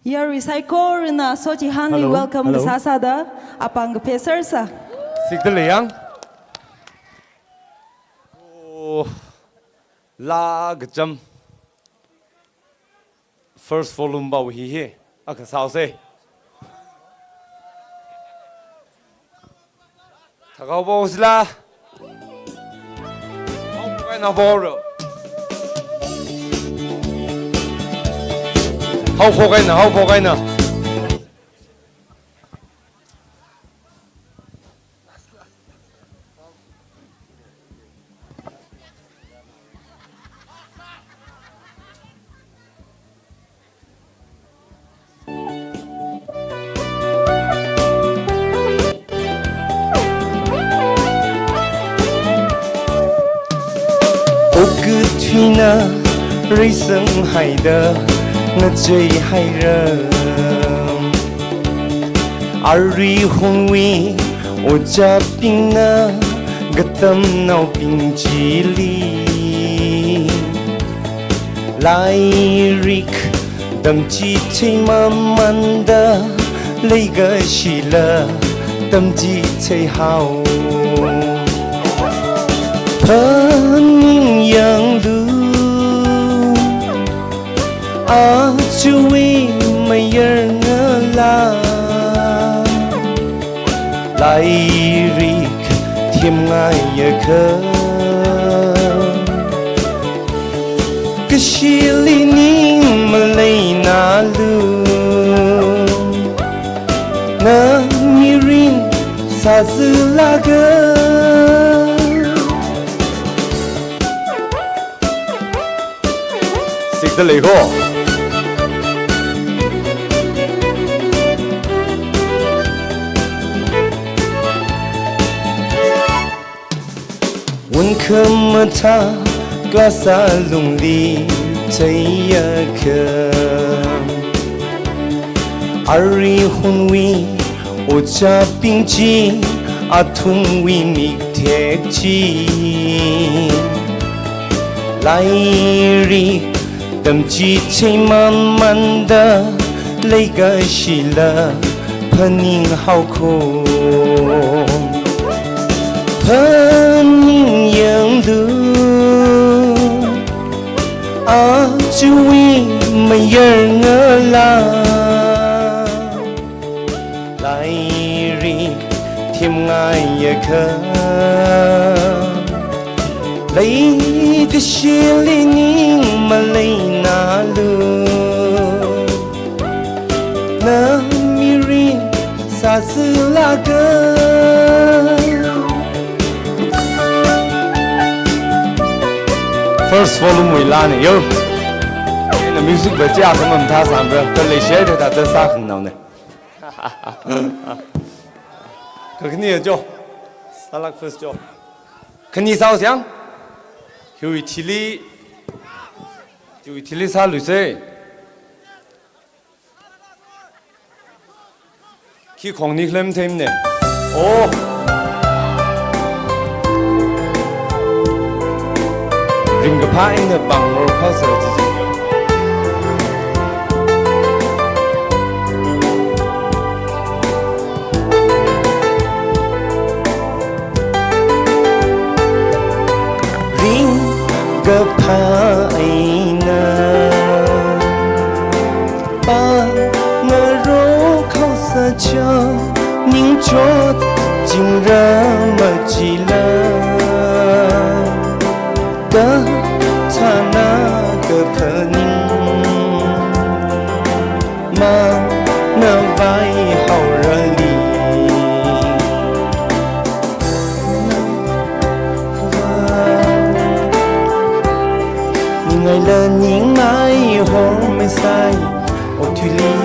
Yarui saikorana Sochihangli Hello, welcome hello. Kasā sāda, apāng kaphā sārsa. Sikda lei yang. Oh, laa kacham. First volume pao hi hi. Akha sāose. Thakao pao sila. Haophok eina haoporo. Haophok eina, haophok eina. Okathuina reisanghaida ngacheihaira. Arihun wui ojābingna katamnaobing chili lairik tamchitheimamanda leikashila tamchitheihao. Phaningyanglu, ajawui mayarngalā, lairik themngaiakha, kashili ning maleinalu, na mirin sāzilāka. Sikda lei ko. Wun khamathā class alungli theiakha, arihun wui ojābing chi, athumwui mik thek chi, lairik tamchitheimamanda leikashila phaninghaoko. Phaningyanglu, ajawui mayarngalā, lairik themngaiakha, leikashili ning maleinalu, na mirin sāzilāka. First volume wuila ni yo. Ina music va chi akhamam thā sāmbra, kala share thāda sākhangaona. Kakhane jo. Sālāk first jo. Khani sāo siang. Hiwui thili. Hiwui thili sāluise. Khi khongni khalem themne. Oh. Ringkaphā eina pāng rorkhaosa chichi. Ramachila, kathāna kaphaning, manavai haorali. Ningai la ningmai hom sai, othuili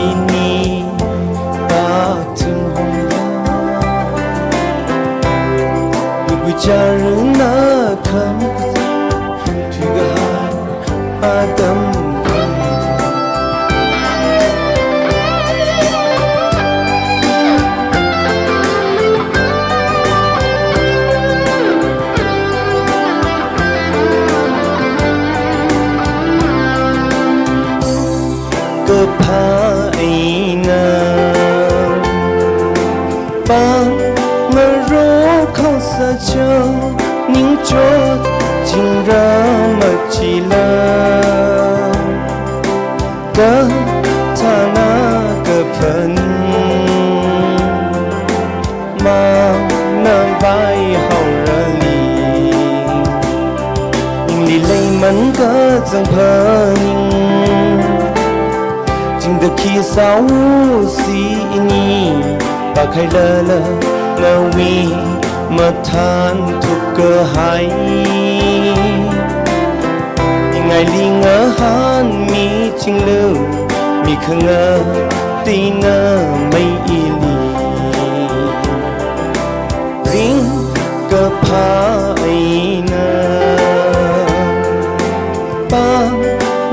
ini patung hom. Ibu charuna kam, thuikahai atam. Kaphā eina pāng ngarok khaosā chao, ningchot chingra machila, kathāna kaphaning, manavai haorali. Ningli leiman kazang phaning, chingda khi sāusi ini, pakhailala ngawui mathān thukkahai. Ningaili ngahānmi chinglu, mi khangateina mei ili. Ringkaphā eina pāng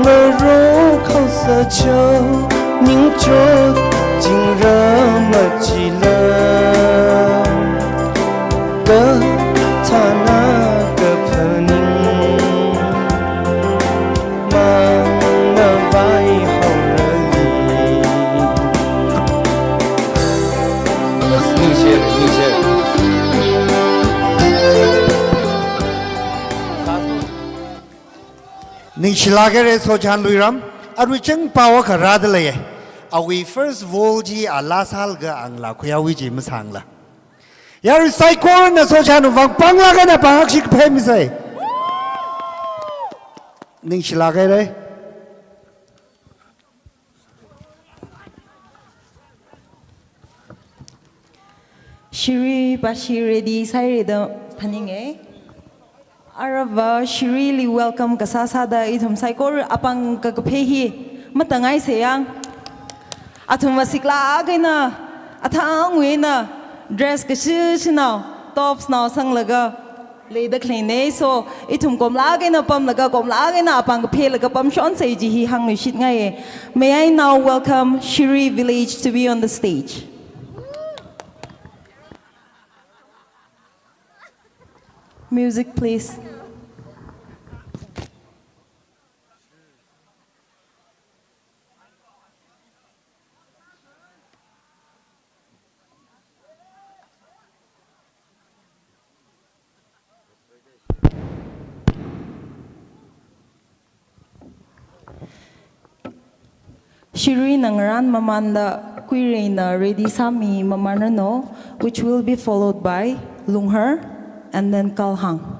ngarok khaosā chao, ningchot chingra machila, kathāna kaphaning, manavai haorali. Ningshi, ningshi. Ningshilāk haira Sochan Luiram, arui chang pao kharā da leiya. Awui first vol chi a last hall ga ang la khuiya wui chi masāngla. Yarui saikorana Sochan Luiram vang panglāk eina pangakshi kaphei misai. Ningshilāk haira. Shiri pashi ready sāhaira da phaninga. Aruiva Shirili welcome kasā sāda ithum saikora apāng kakaphei hi matāngai sāyang. Athum masiklāk eina, athangwui eina dress kashishinao, tops nao sanglaga leida khaleina. So, ithum komlāk eina pamlaga, komlāk eina apāng kapheilaga pamshon sai ji hi hāngluishitngaiya. May I now welcome Shiri Village to be on the stage. Music, please. Shirina ngarān mamānda Kuireina ready sāmi mamānranu, which will be followed by Lunghar and then Kalhang.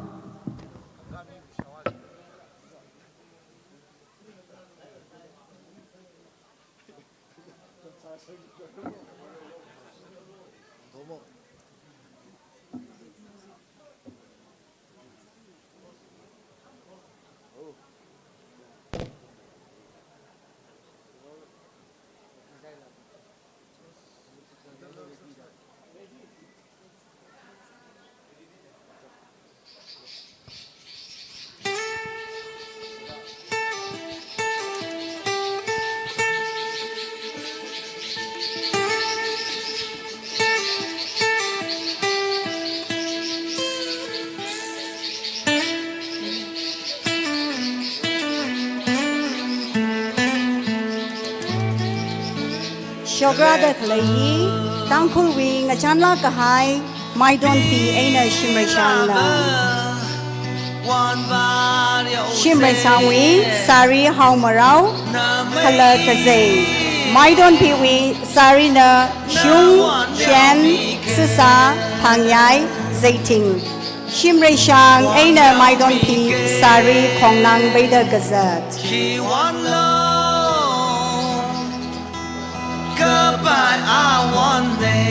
Shokrāda khalei hi, Tangkhulwui ngachānlāk kahai, Maidon P eina Shimreishangna. Shimreishangwui sari haomarao, kala kazei. Maidonpiwui sarina shung, shen, sisa, phangyai, zeiting. Shimreishang eina Maidonpi sari khongnang peida kazat. Goodbye, I want it.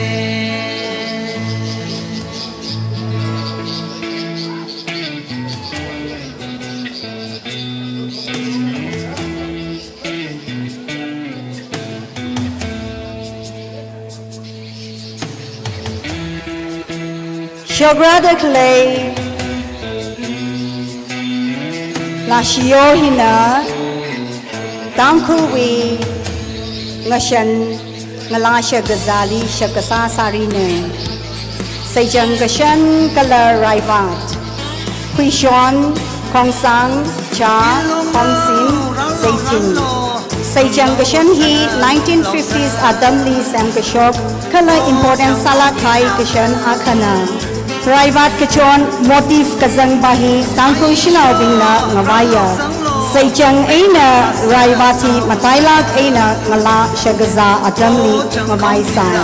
Shokra da khalei Lashiyo hina Tangkhulwui ngashan ngalā shakazāli shakazā sarina. Seichang kashan kala raivat. Khuishon, khongsang, cha, khomsim, zeiting. Seichang kashan hi nineteen fifties atamli semkashok kala important sālāk kahai kashan akhana. Raivat kachon motif kazangpa hi Tangkhul shanaobingna ngavaiya. Seichang eina raivat hi matailāk eina ngalā shakazā atamli ngavaisai.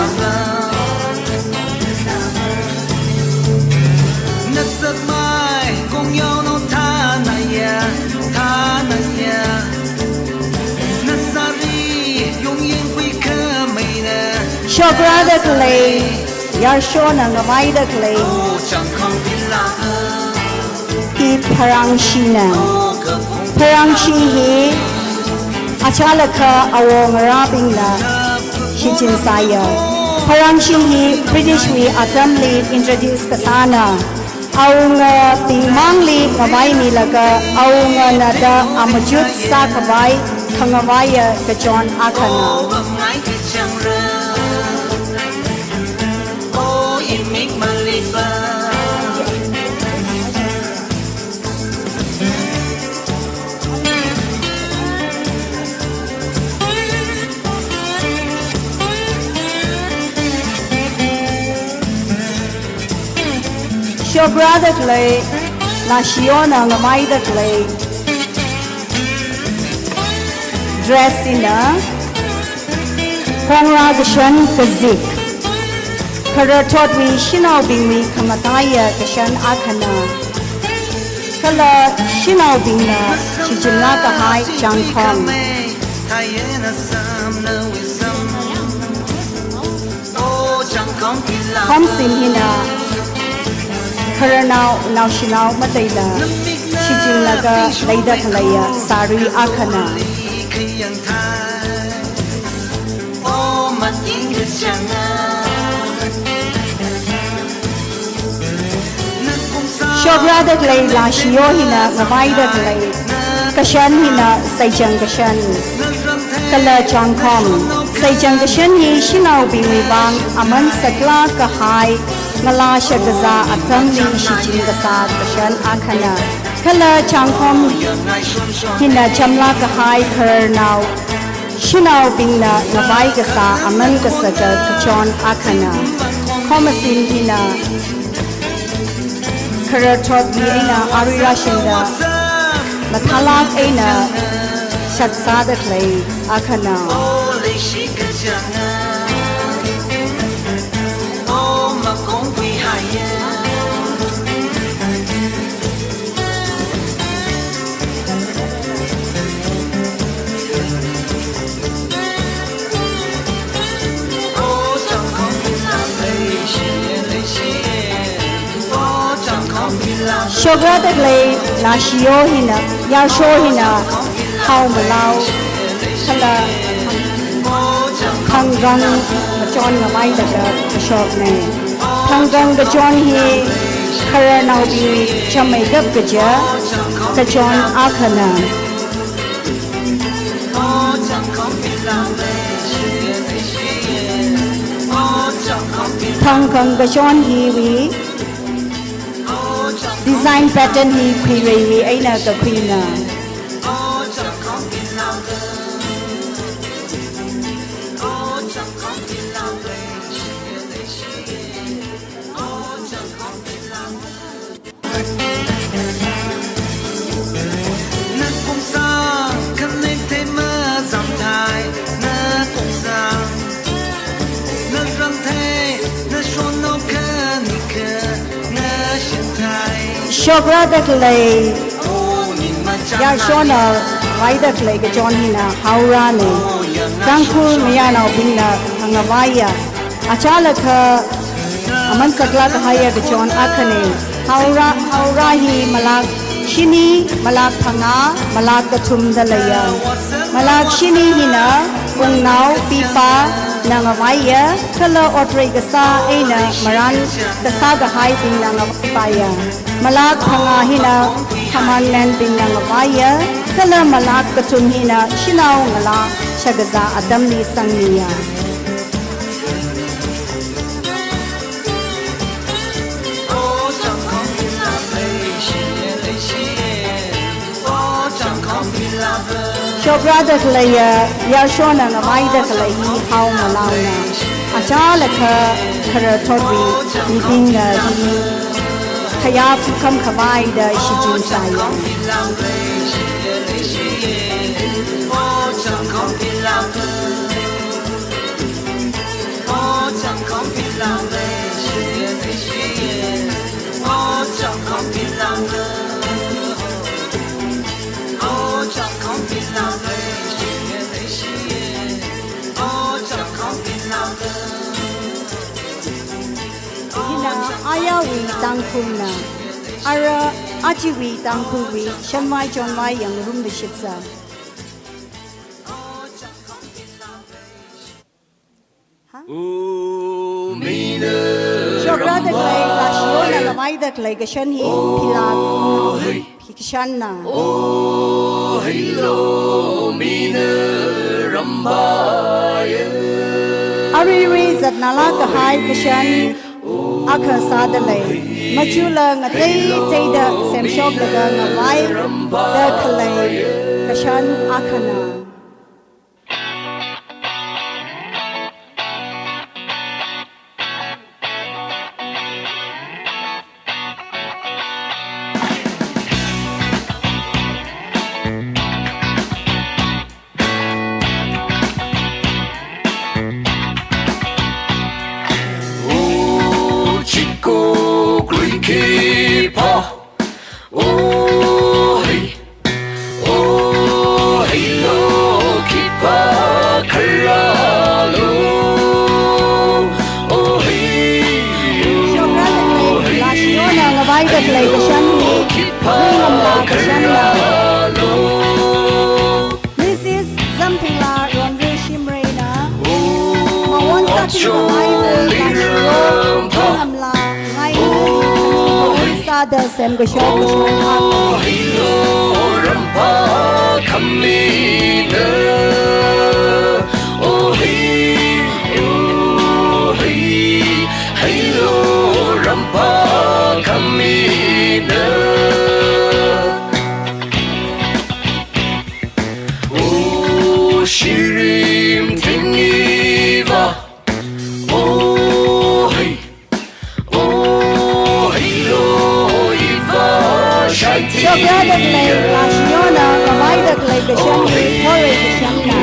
Shokra da khalei, yarshona ngavaida khalei hi pharangshina. Pharangshi hi achālakha awo ngarābingna shichin sāya. Pharangshi hi Britishwui atamli introduce kasāna. Awungabing mangli ngavaimilaga awungana da amachut sākhavai khangavaiya kachon akhana. Shokra da khalei, Lashiyona ngavaida khalei dress hina khongra kashan kazik. Khararthotwui shanaobingwui khamataiya kashan akhana. Kala shanaobingna shichinlāk kahai changkhom. Khomsim hina khararnao naoshinao mataila shichinlaga leida khaleiya sari akhana. Shokra da khalei Lashiyo hina ngavaida khalei kashan hina seichang kashan kala changkhom. Seichang kashan hi shanaobingwui vang aman saklāk kahai ngalā shakazā atamli shichin kasā kashan akhana. Kala changkhom hina chamlāk kahai khararnao shanaobingna ngavai kasā aman kasaka kachon akhana. Khomasim hina khararthotwui eina arui rāshungda mathālāk eina shaksāda khalei akhana. Shokra da khalei Lashiyo hina, yarsho hina, hao malao kala thangkang kachon ngavaida kashokna. Thangkang kachon hi khararnaobing chameikap kaja kachon akhana. Thangkang kachon hiwui design pattern hi khuireiwui eina kakhuina. Shokrada khalei, yarshona ngavaida khalei kachon hina Haorana. Tangkhul mayarnaobingna khangavaiya, achālakha aman saklāk kahaiya kachon akhana. Haora, Haora hi malak shini, malak phangā, malak kathumda leiya. Malak shini hina wungnao pipāna ngavaiya, kala otrei kasā eina marān kasā kahaibingna ngavaipaiya. Malak phangā hina khaman menbingna ngavaiya, kala malak kathum hina shanao ngalā shakazā atamli sangmiya. Shokrada khaleiya, yarshona ngavaida khalei hi Hao nganaona. Achālakha khararthotwui mibingna hi khayā phukkham khavaida shichin sāya. Hina ayāwui Tangkhulna, ara ajawui Tangkhulwui shanvai chonvai yangngarumda shitsa. Ha? Shokrada khalei, lashiyona ngavaida khalei kashan hi philak phikashanna. Aruirui zatnalāk kahai kashan akha sāda lei. Machula ngateiteida semshoklaga ngavaida khalei kashan akhana. Shokrada khalei, lashiyona ngavaida khalei kashan hi, Huingamla kashanna. Missus Zamthingla Ronrei Shimreina, mawon sākhui khavai lei, lashiyo Huingamla ngai, sāda semkashok kashan akha. Shokrada khalei, lashiyona ngavaida khalei kashan hi Thorei kashanna.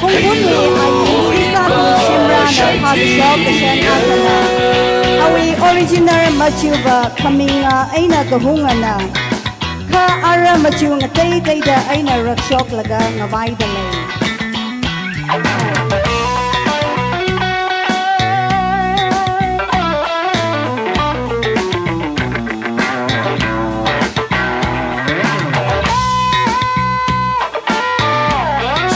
Kungpunwui ain Sisāpi Shimrana phākashok kashan akhana. Awui original machuva Khaminga eina kahungana. Kha ara machu ngateiteida eina rakshoklaga ngavaida lei.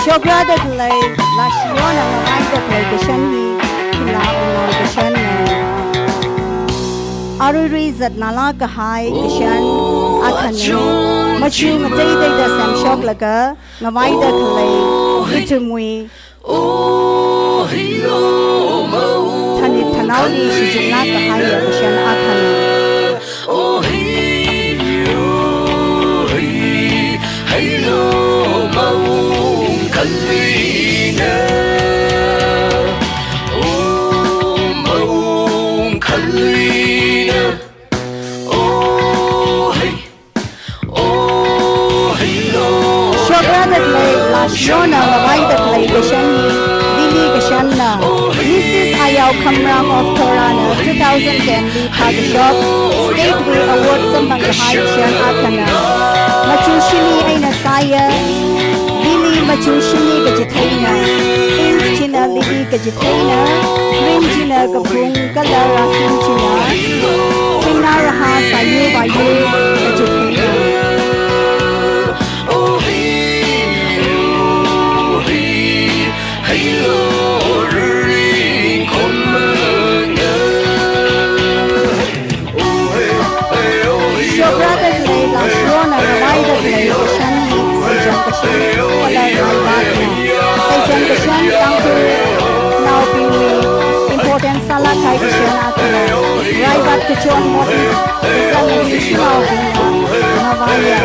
Shokrada khalei, lashiyona ngavaida khalei kashan hi, philak kashanna. Aruirui zatnalāk kahai kashan akhana. Machu ngateiteida semshoklaga ngavaida khalei ithumwui thanit thanaoli shichinlāk kahaiya kashan akhana. Shokrada khalei, lashiyona ngavaida khalei kashan hi Lily kashanna. Missus Ayao Khamrang of Thorana two thousand ten li phākashok Statewide Award samphang kahai kashan akhana. Machu shini eina sāya, lili machu shini kachitheina, pink china lili kachitheina, green china kaphung, kala rāsing china, thingna raha sāyu vāyu kachitheina. Shokrada khalei, lashiyona ngavaida khalei kashan hi, seichon kashan, kala raivatna. Seichon kashan, Tangkhulnaobingli important sālāk kahai kashan akhana. Raivat kachon mot, kasang hi shanaobingna ngavaiya.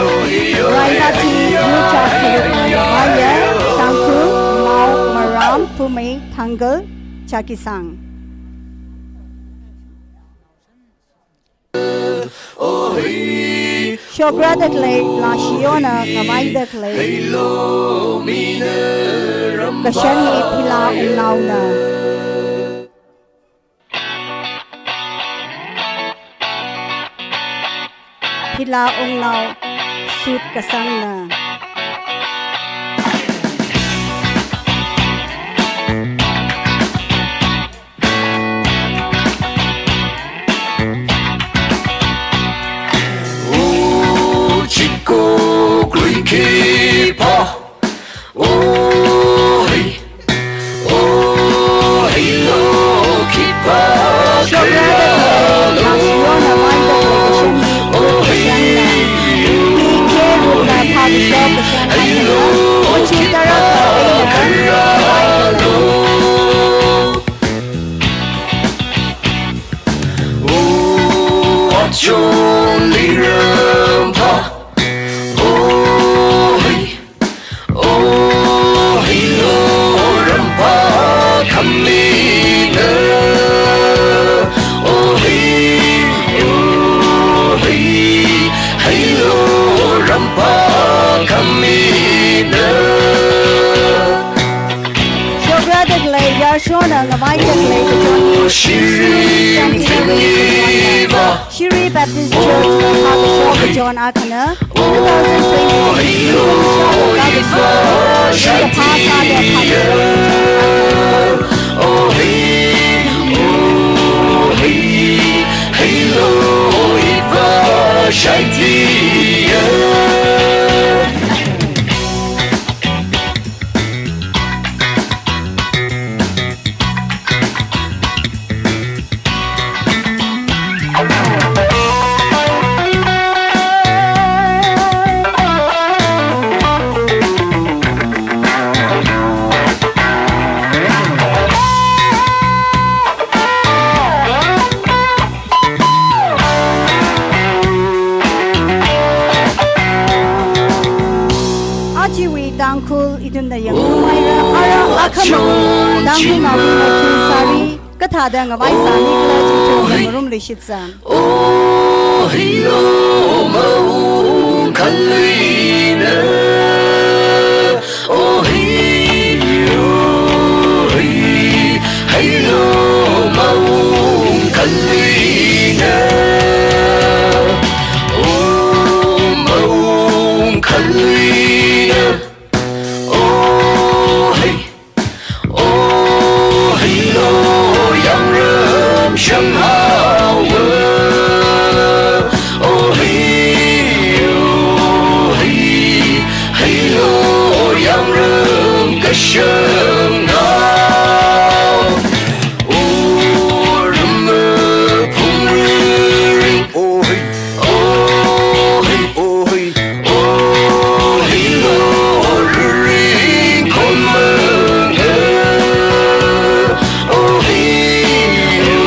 Raivat hi yucha kharukna ngavaiya, Tangkhul, Mao, Maram, Poumai, Thangkhul, Chakhesang. Shokrada khalei, lashiyona ngavaida khalei kashan hi Phila Wungnaona. Phila Wungnao sut kasangna. O chiko klui khipā, o hei, o hei lo khipā. Shokrada khalei, lashiyona ngavaida khalei kashan hi, o hei, kashanna. Hi kherukna phākashok kashan akhana. Machu tarākha eina ngavaida khalei. O achon lei ramphā, o hei, o hei lo ramphā khamina, o hei, o hei, hei lo ramphā khamina. Shokrada khalei, yarshona ngavaida khalei kachon hi, Shirui Centenary kachonna. Shirui Baptist Church na phākashok kachon akhana. Two thousand twenty-six, Shirui Baptist Church na phākashok, shirui phāsāda phākashok kachon akhana. Ajawui Tangkhul ithumna yangluihaira, ara akhama Tangkhulnaobingna khi sāri, kathāda ngavai sāmi khala chi ithumna ngarumluishitsang. O hei lo maung khaluina, o hei, o hei, hei lo maung khaluina, o maung khaluina, o hei, o hei lo yāngram shanghaowa, o hei, o hei, hei lo yāngram kashangnao. O ramma phungri ring, o hei, o hei, o hei, o hei lo ringkhomanga, o hei, o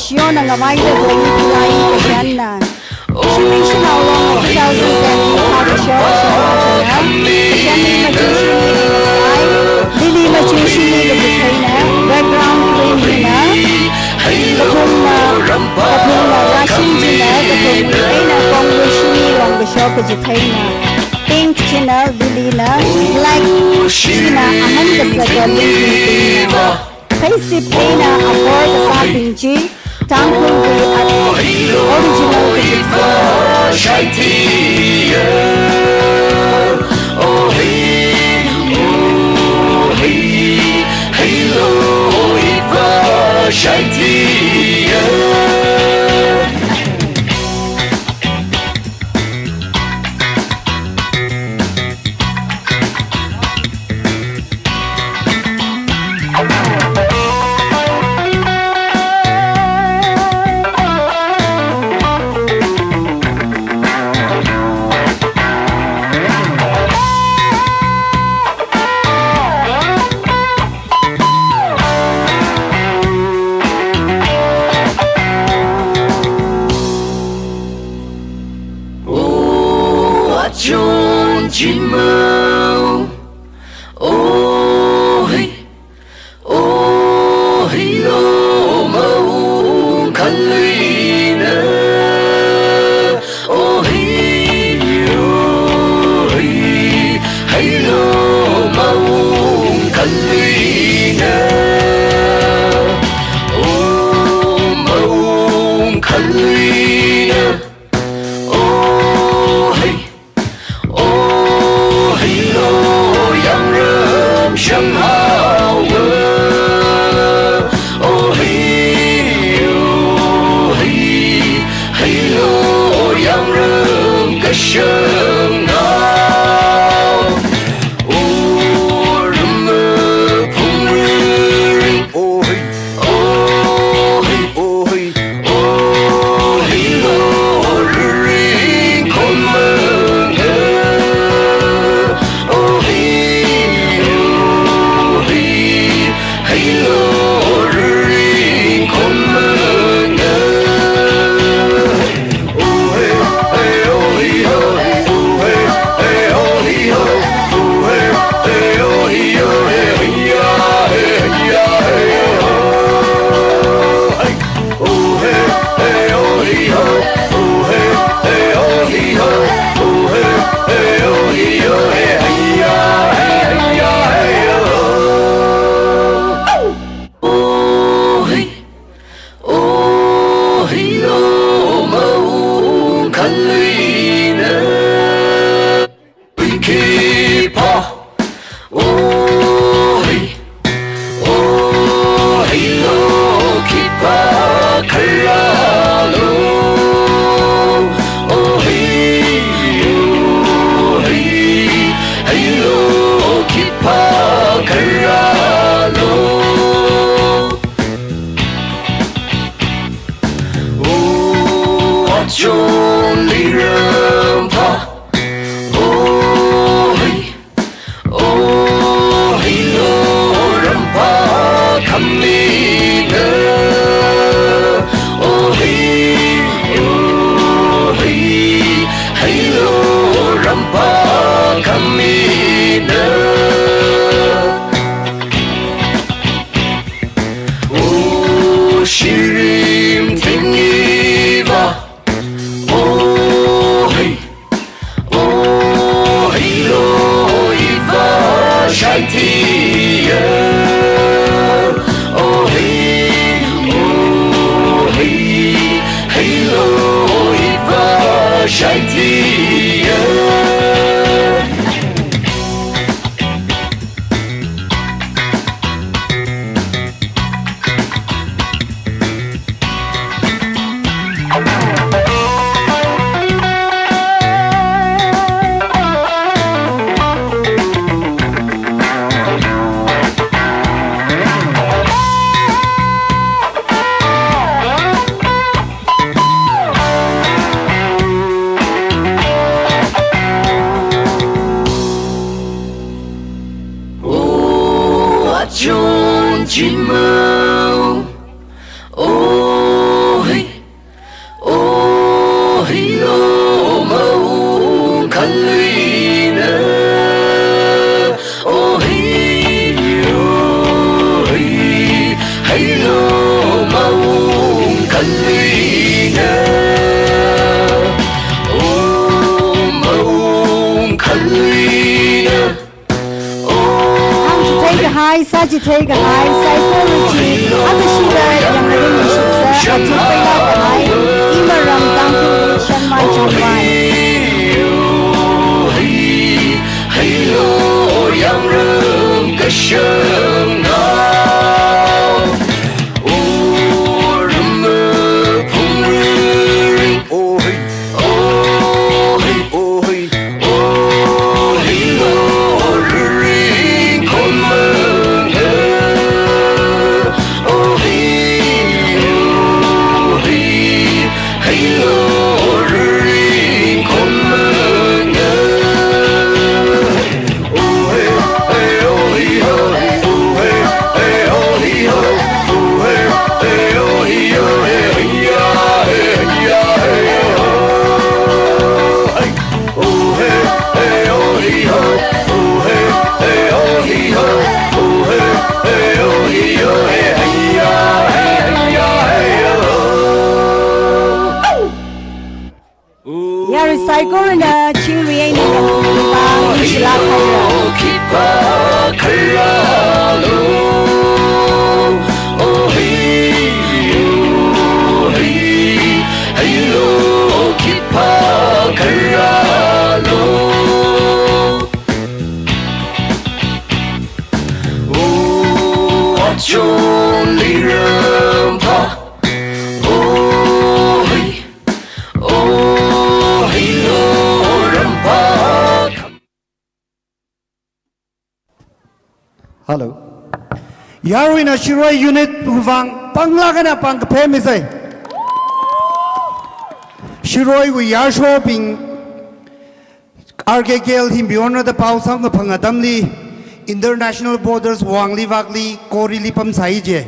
Shiyona ngavaida Dolly Pillai kashanna. Shiming Shimao Long two thousand twenty-five kasho kasho na. Shiming Machung Shiming eina sai. Lily Machung Shiming kajitheina. Background queen hina. Kaphungna, kaphungna Rashim jina, kaphungwui eina Kongwui Shiming Long kasho kajitheina. Pink jina Lily na, black jina aman kasaka Lily na. Pheisip eina apor kasābing chi, Tangkhulwui art original kajit. O achon chimau, o hei, o hei lo maung khaluina, o hei, o hei, hei lo maung khaluina, o maung khaluina. O hei, o hei lo, yangrum shanghaowa. O hei, o hei, hei lo, yangrum kashanghao. O rum phung ring. O hei. O hei, o hei, o hei lo, ring khomanga. O hei, o hei, hei lo, ring khomanga. O hei, o hei lo, maung khaluina. Khipā, o hei, o hei lo, khipā kharā lo. O hei, o hei, hei lo, khipā kharā lo. O achon lingramphā, o hei, o hei lo, ramphā khamina. O hei, o hei, hei lo, ramphā khamina. O shirim thing iva, o hei, o hei lo, iva shaithiya. O hei, o hei, hei lo, iva shaithiya. O achon chimau, o Ai sāchithei kahai saikora chi, akashida yangrin mishitsa, achup peila kahai, imaram Tangkhul Shanmai Chonvai. Yarui saikorana chingri eina yangkhuiba, ningshilāk haira. Hello. Yaruina Shirui unit wui vang panglāk eina pāng kaphā misai. Shiruiwui yāshobing R K K L hi miyon rada pao samkaphang atamli international borders wangli vakli Koreili pamsai je.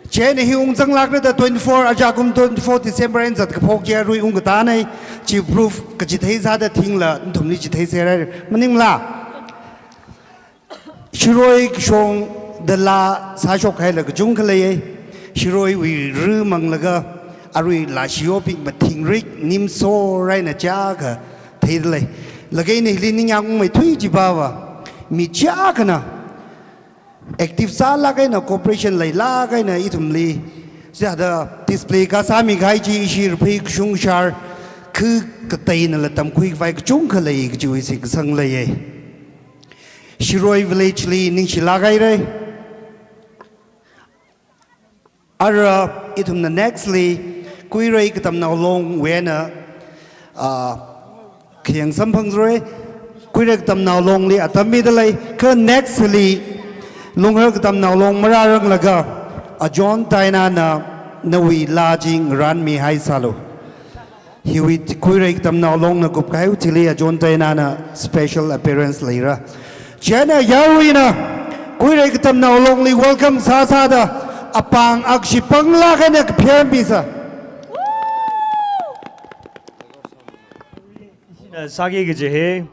Chieina hi ungzanglāk rada twenty-four, ajakum twenty-four December eina zat kaphok chi arui ungkatānei, chi proof kachithei sāda thingla nathumli chithei sārai maningla. Shirui kashongda laa sāshok haila kachungkha leiya. Shiruiwui ri manglaga arui laa shiyobing mathingrik nimso raina chiyākha theidalei. Laga ina hili ningyāng ungmeithui chiva va, mi chiyākhana active sālāk eina cooperation leilāk eina ithumli sāda display kasāmi kahai chi ishi Raphei kashung shar khu kateina la tamkhui khavai kachungkha lei kajiwui shitkasang leiya. Shirui village li ningshilāk haira. Ara ithumna next li Kuirei Katamnao Long wui eina, ah, khayang samphangzarei. Kuirei Katamnao Long li atam midalei. Kha next li Lunghar Katamnao Long marāranglaga, a John Tainana nawui laa chi ngaranmihai sālu. Hiwui Kuirei Katamnao Longna kupkahaiwui thili a John Tainana special appearance leira. Chieina yaruina Kuirei Katamnao Longli welcome sāsāda apāng akshi panglāk eina kaphā misa. Ina sāki kaji hi,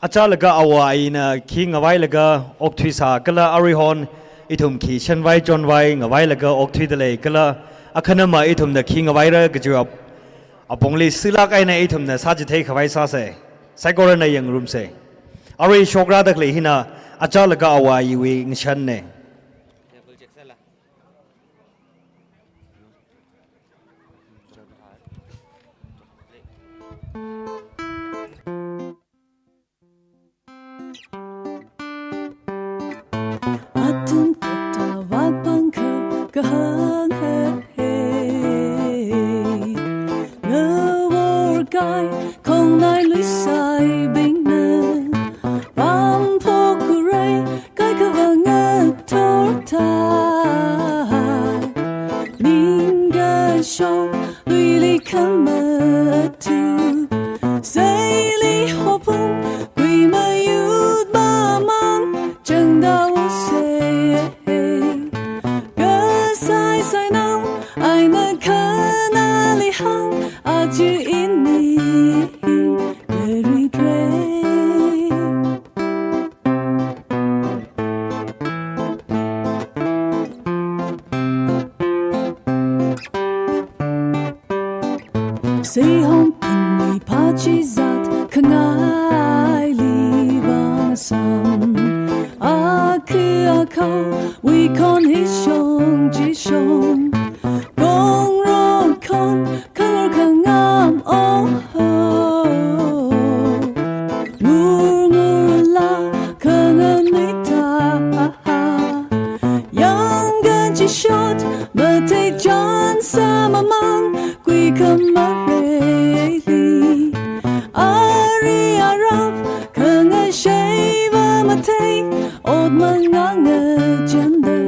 achālaga āva ina khi ngavailaga okthuisa kala aruihon ithum khi shanvai chonvai ngavailaga okthuidalei kala akhanama ithumna khi ngavaira kajiwui ap-, apongli silāk eina ithumna sāchithei khavai sāsa. Saikorana yangrumsa. Arui shokrada khalei hina achālaga āva iwui ngashanna. Athum kathā vākpangkha kahāng he. Nawor kai khongnai luisaibingna pamphok khuirei kaikha vāngathor thai. Ningkashok luili khamathu, seili hopung, kuimayut mamang, changda use. Kasai sainao, aina khanali hāng, aja ini, very great. Seihong pingli pachizat khangaili vāsam. Akha akha Wui khon hi shong chi shong, kongrong khon khangar khangam oho. Ngur ngurla khanganui tha, yangkhan chi shot, mathei chān sāmamān, kuikhamar reili. Ari arap, khangashei va mathei, ot manganga chanda.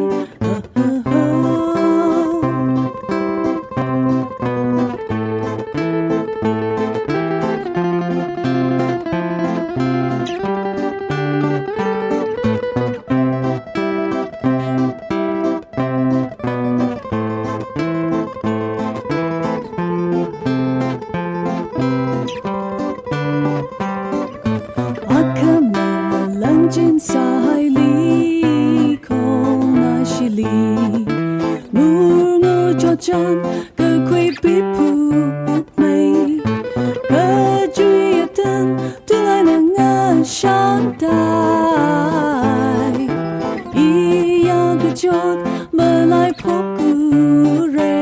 Akhamang langchin sahaili khonashili, ngur ngur chochan kakhui pipu mei, kachui atan tungai nanga shantai. Iya kachot malai phokure,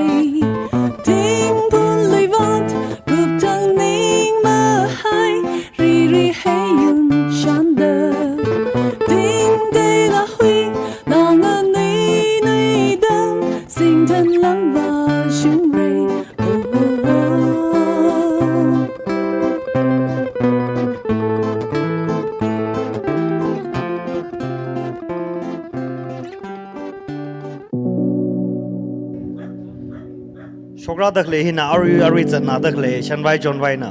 tingphun luivat kuptang ning mahai, riri hei yun shanda. Tingteila hui nanga nui nui dam, singthan lam va shungre. Oh, oh, oh. Shokra dakle hina arui arui zatna dakle shanvai chonvaina.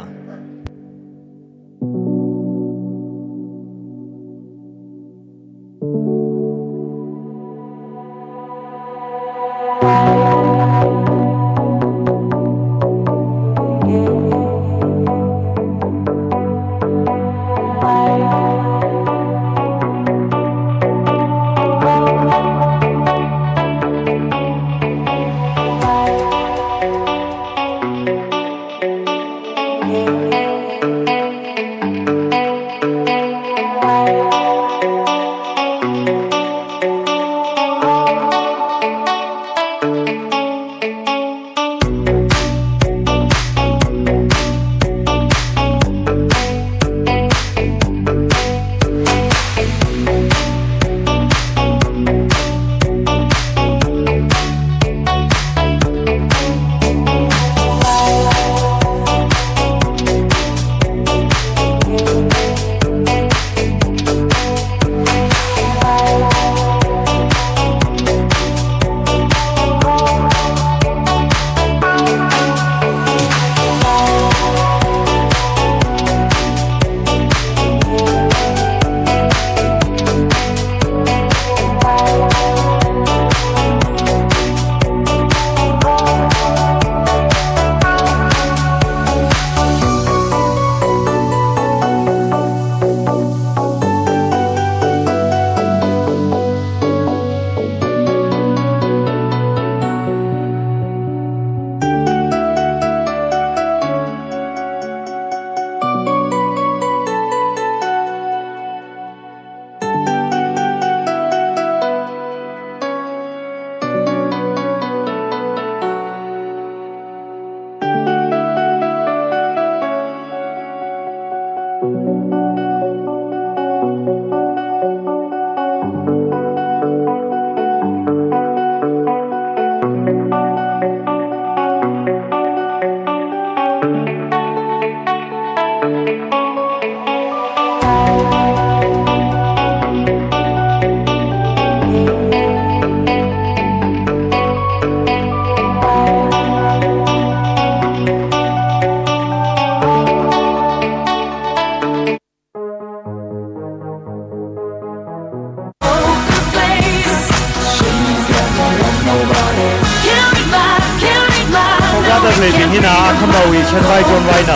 Shokra dakle bing hina akhamaowui shanvai chonvaina.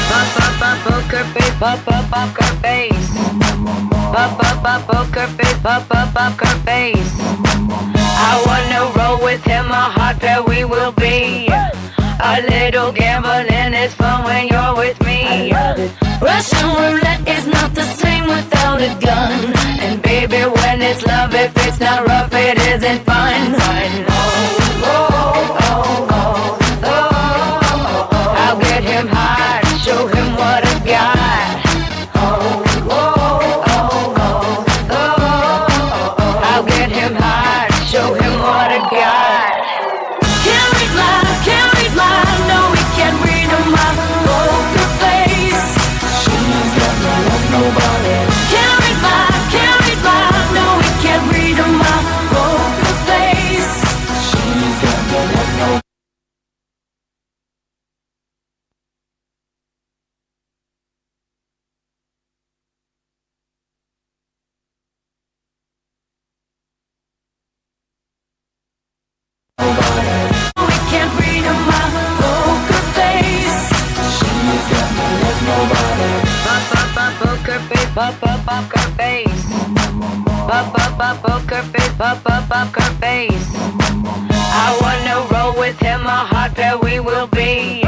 Pop, pop, pop, poker face, pop, pop, pop, poker face. Pop, pop, pop, poker face, pop, pop, pop, poker face. I wanna roll with him, a hot pair we will be. A little gambling is fun when you're with me. Russian roulette is not the same without a gun. And baby, when it's love, if it's not rough, it isn't fun. Fun. Oh, oh, oh, oh, oh, oh, oh. I'll get him high, show him what I got. Oh, oh, oh, oh, oh, oh, oh. I'll get him high, show him what I got. Can't read my, can't read my, no, he can't read my poker face. She's got no love, nobody. Can't read my, can't read my, no, he can't read my poker face. She's got no love, no. We can't read my poker face. She's got no love, nobody. Pop, pop, pop, poker face, pop, pop, poker face. Pop, pop, pop, poker face, pop, pop, poker face. I wanna roll with him, a hot pair we will be.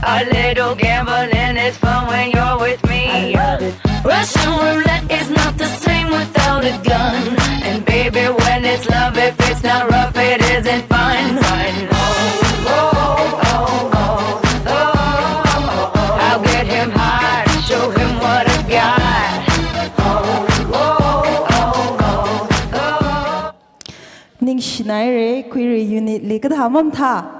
A little gambling is fun when you're with me. I love it. Russian roulette is not the same without a gun. And baby, when it's love, if it's not rough, it isn't fun. Fun. Oh, oh, oh, oh, oh, oh, oh. I'll get him high, show him what I got. Oh, oh, oh, oh, oh. Ningshinaire, Kuirei unit li kathā mathā.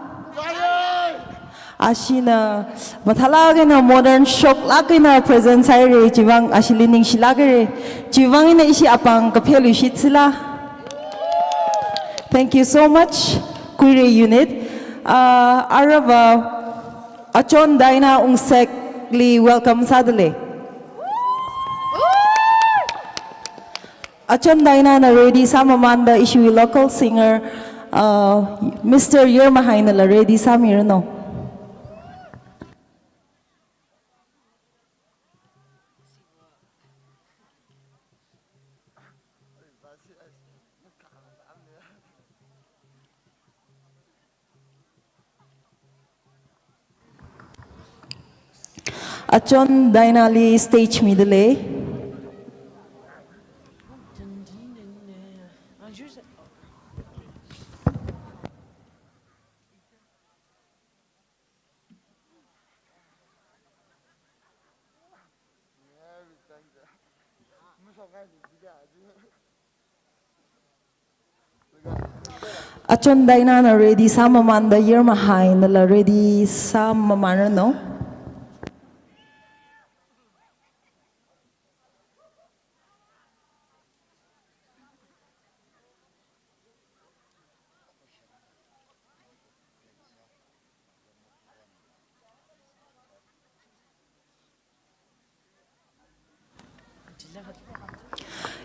Ashina mathālāk eina modern shoklāk eina present sāhaire, chivang ashili ningshilākre. Chivang eina ishi apāng kapheluishitsila. Thank you so much, Kuirei unit. Uh, aruiva Achon Daina Ungsekli welcome sādalei. Achon Dainana ready sāmamānda ishiwui local singer, uh, Mister Yermahainala ready sāmiranu. Achon Dainali stage midalei. Achon Dainana ready sāmamānda Yermahainala ready sāmamānranu.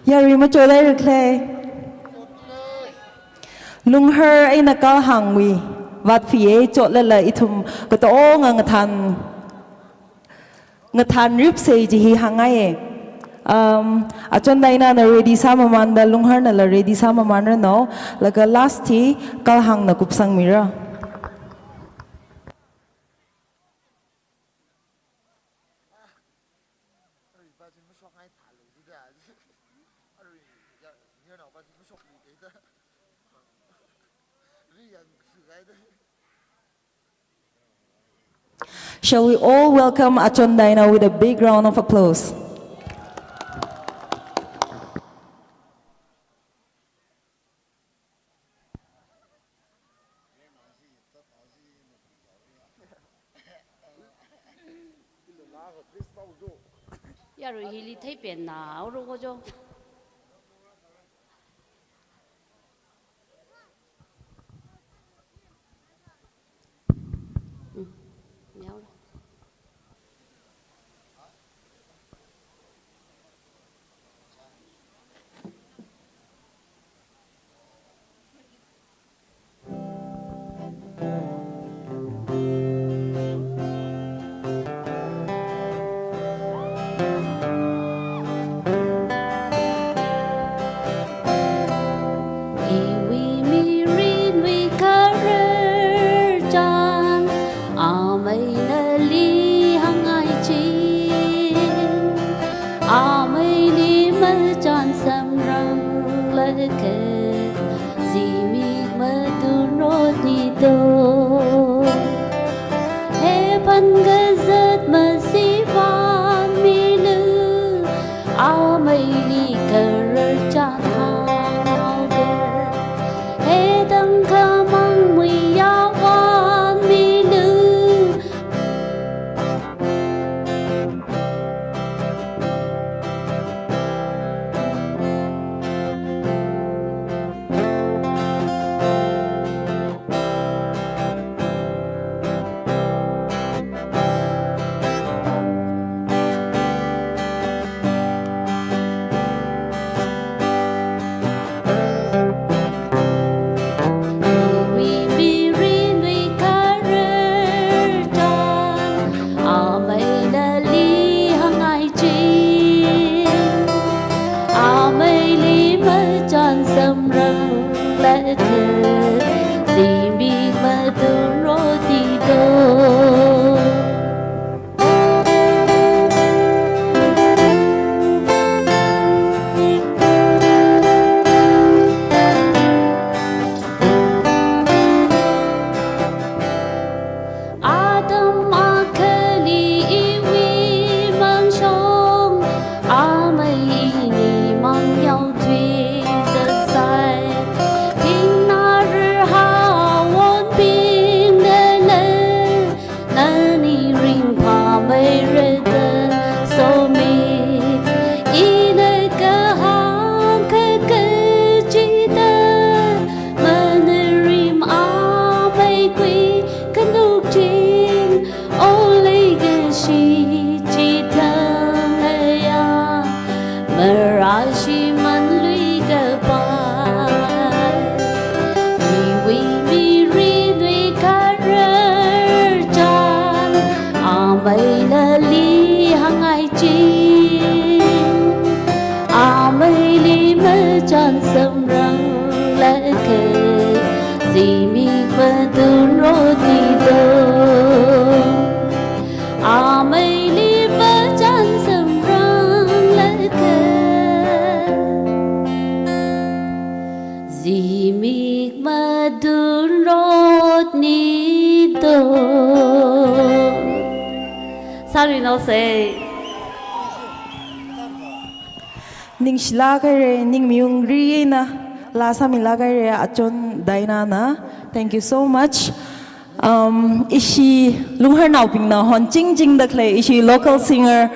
Yarui machotlākre. Lunghar eina Kalhangwui vātphiye, chotlala ithum katonga ngathān, ngathānripsei chi hi hāngngaiye. Um, Achon Dainana ready sāmamānda Lungharnala ready sāmamānranu, laga last hi Kalhangna kupsangmira. Shall we all welcome Achon Daina with a big round of applause? Yarui hili theipenna, auro ko jo. Mm, miau. Zimik matunrotni do. He pangazat masivan milu, ameili karar chān hānghaoda. He tangkhamang muiya van milu. Iwui mirinwui karar chān, ameina lihāngai ching, ameili machān samranglakha, zimik matunrotni do. Atam akhali iwui mangshong, amei ini mangyao thuizatsai. Thingna rarha wonbingna lei, nani ringphāmeira da somi. Ina kahāng kha kachida, manarim ameikui kanuk ching, o leikashi chithang aya, marashiman luikapai. Iwui mirinwui karar chān, ameina lihāngai ching, ameili machān samranglakha, zimik matunrotni do. Ameili machān samranglakha, zimik matunrotni do. Sārinao sei. Ningshilāk haira, ningmayung rina laa sāmilāk haira, achon Diana na. Thank you so much. Um, ishi Lungharnaobingna honchingchingda khalei ishi local singer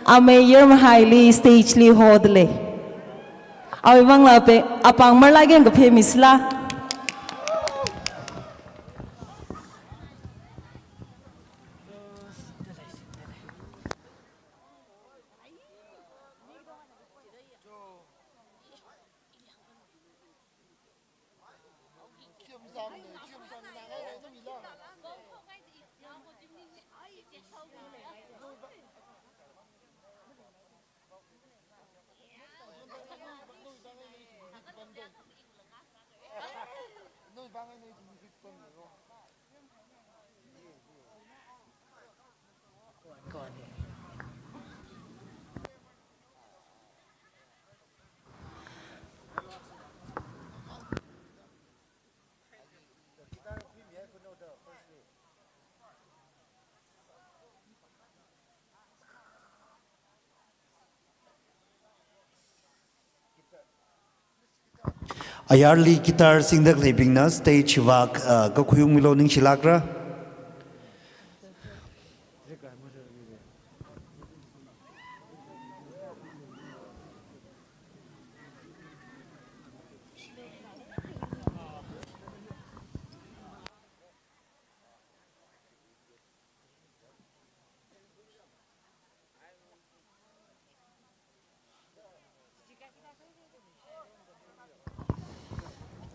Amei Yarmahaili stage li hodalei. Awui vangla pe, apāng marlāk eina kaphā misila. Ayarli guitar singda khaleibingna stage vak, uh, kakhuiungmilu, ningshilākra.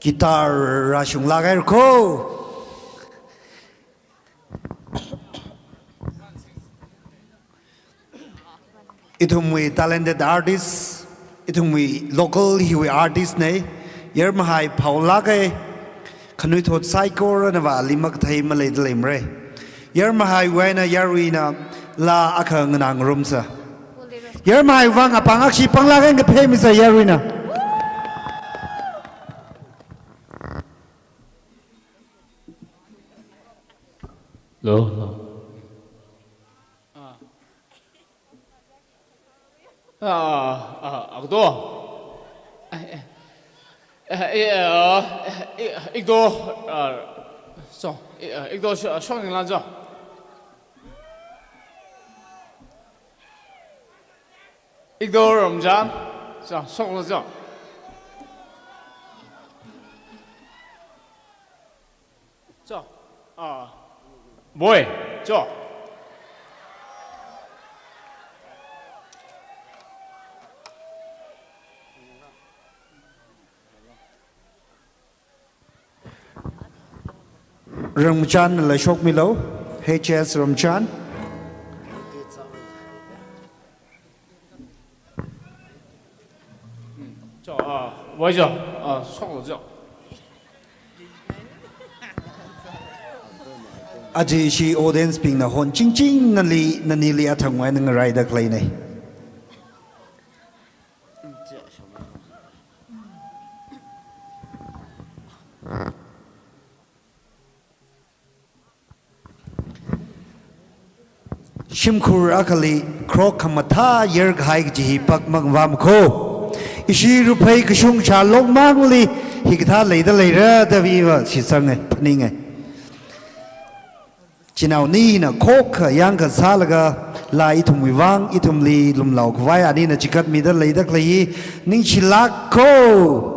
Guitar rāshunglāk haira kho. Ithumwui talented artist, ithumwui local hiwui artist nei, Yarmahai phaolāka, khanuithot saikorana vāli makathei maleida leimara. Yarmahaiwui eina yaruina laa akha nganā ngarumsa. Yarmahai vang apāng akshi panglāk eina kaphā misa yaruina. Lo, lo. Ah. Ah, ah, ah, akdo. Eh, eh. Eh, eh, ah, eh, eh, ikdo, ah, so, eh, ah, ikdo sho-, shokningla jo. Ikdo Ramchan, so, shoklo jo. Cho. Ah. Boy, cho. Ramchan la shokmilo, H S Ramchan. Cho, ah, wai cho, ah, shoklo cho. Aja ishi audience bingna hon chingching nali, nanili athangwui eina ngaraida khaleina. Shimkhur akhali khrok khamathā yarkahai kaji hi pak makvāmakho. Ishi Ruphei kashung shalok mangli hikathā leida leira da iva shitsanga, phaninga. Chinaoni hina khokkha yangkha sālaga, la ithumwui vang, ithumli lumlao khavai anina chikatmida leida khalei hi ningshilākko.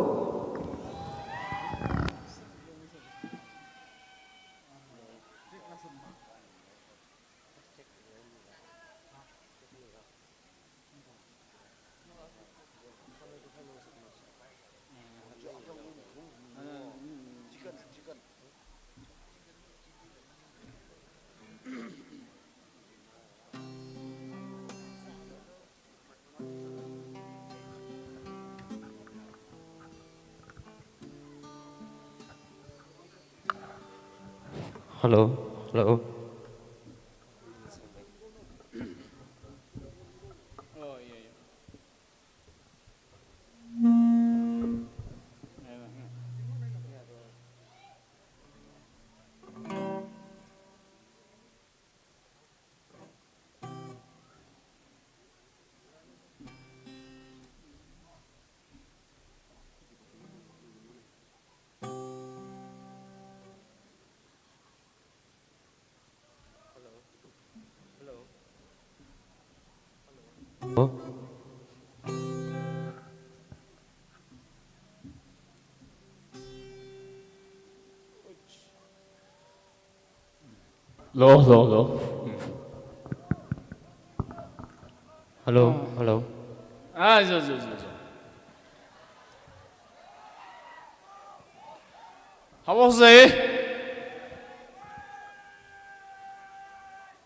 Hello, hello. Lo, lo, lo. Hello, hello. Ah, zo, zo, zo, zo. Hawok zai.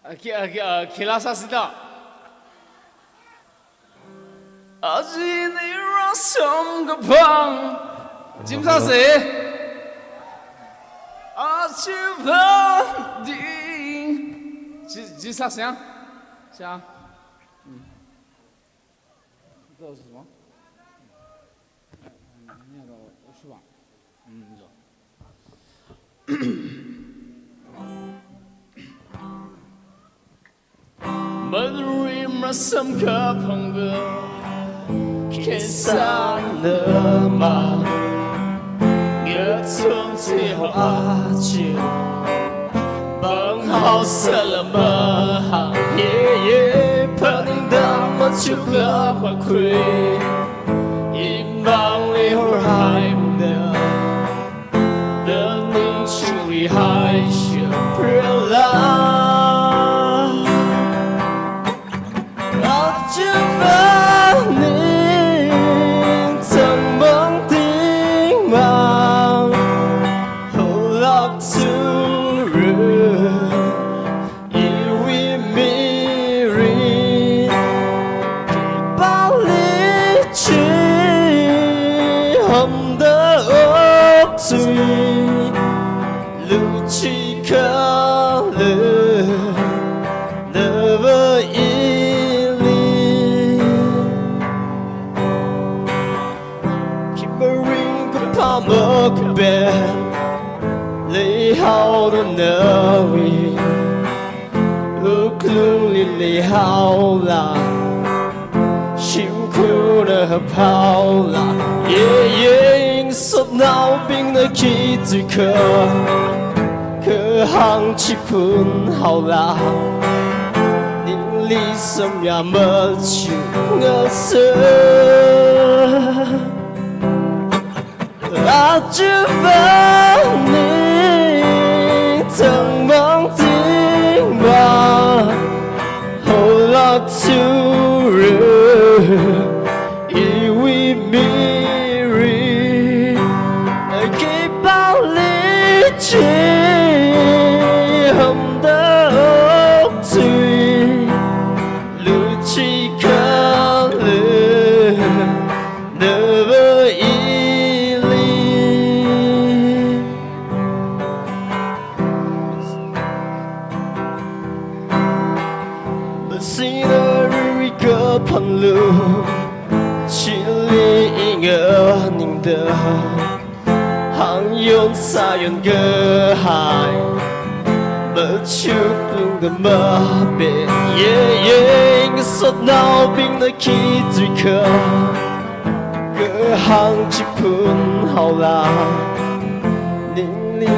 Aki, aki, ah, khi la sāsida. Aja ina rāsamkaphang. Jim sāsa. Aja vādi. Ji, ji sāsa. Sā. Hmm. Hmm, zo. Mari rāsamkaphangva, khisāna ma, ngathum chi ho aja, pāng haosāla mahāng, ye, ye, phaningda machukla makhui, imangli horhaida. Daning chungli haisha prala. Aja vāning changmang tingmang, holak sura. Iwui mirin, khipāli chi hamda okthui, luchikhala nava ili. Khi maringkaphā makaben, leihaoda nawui Wuklungli leihaola, shimkhurna haphaola, ye, ye, ngasotnaobingna khi tuikha, kahāng chiphun haola, ningli samya machukngasā. Aja vāni thangmang tingmang, hola thura, iwui mirin, khipāli chi hamda okthui, luchikhala, nava ili. Masina ririka phanlu, chili inga ningda, hāngyon sāyon kahai, machuklungda mape, ye, ye, ngasotnaobingna khi tuikha, kahāng chiphun haola, ningli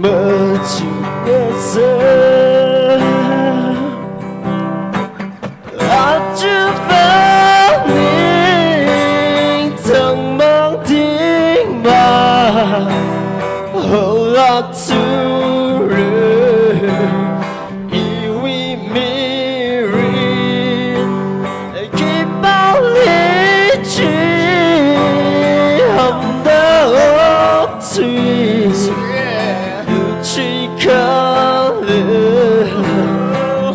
machukngasā. Aja vāni thangmang tingmang, hola thura, iwui mirin, khipāli chi hamda okthui, luchikhala,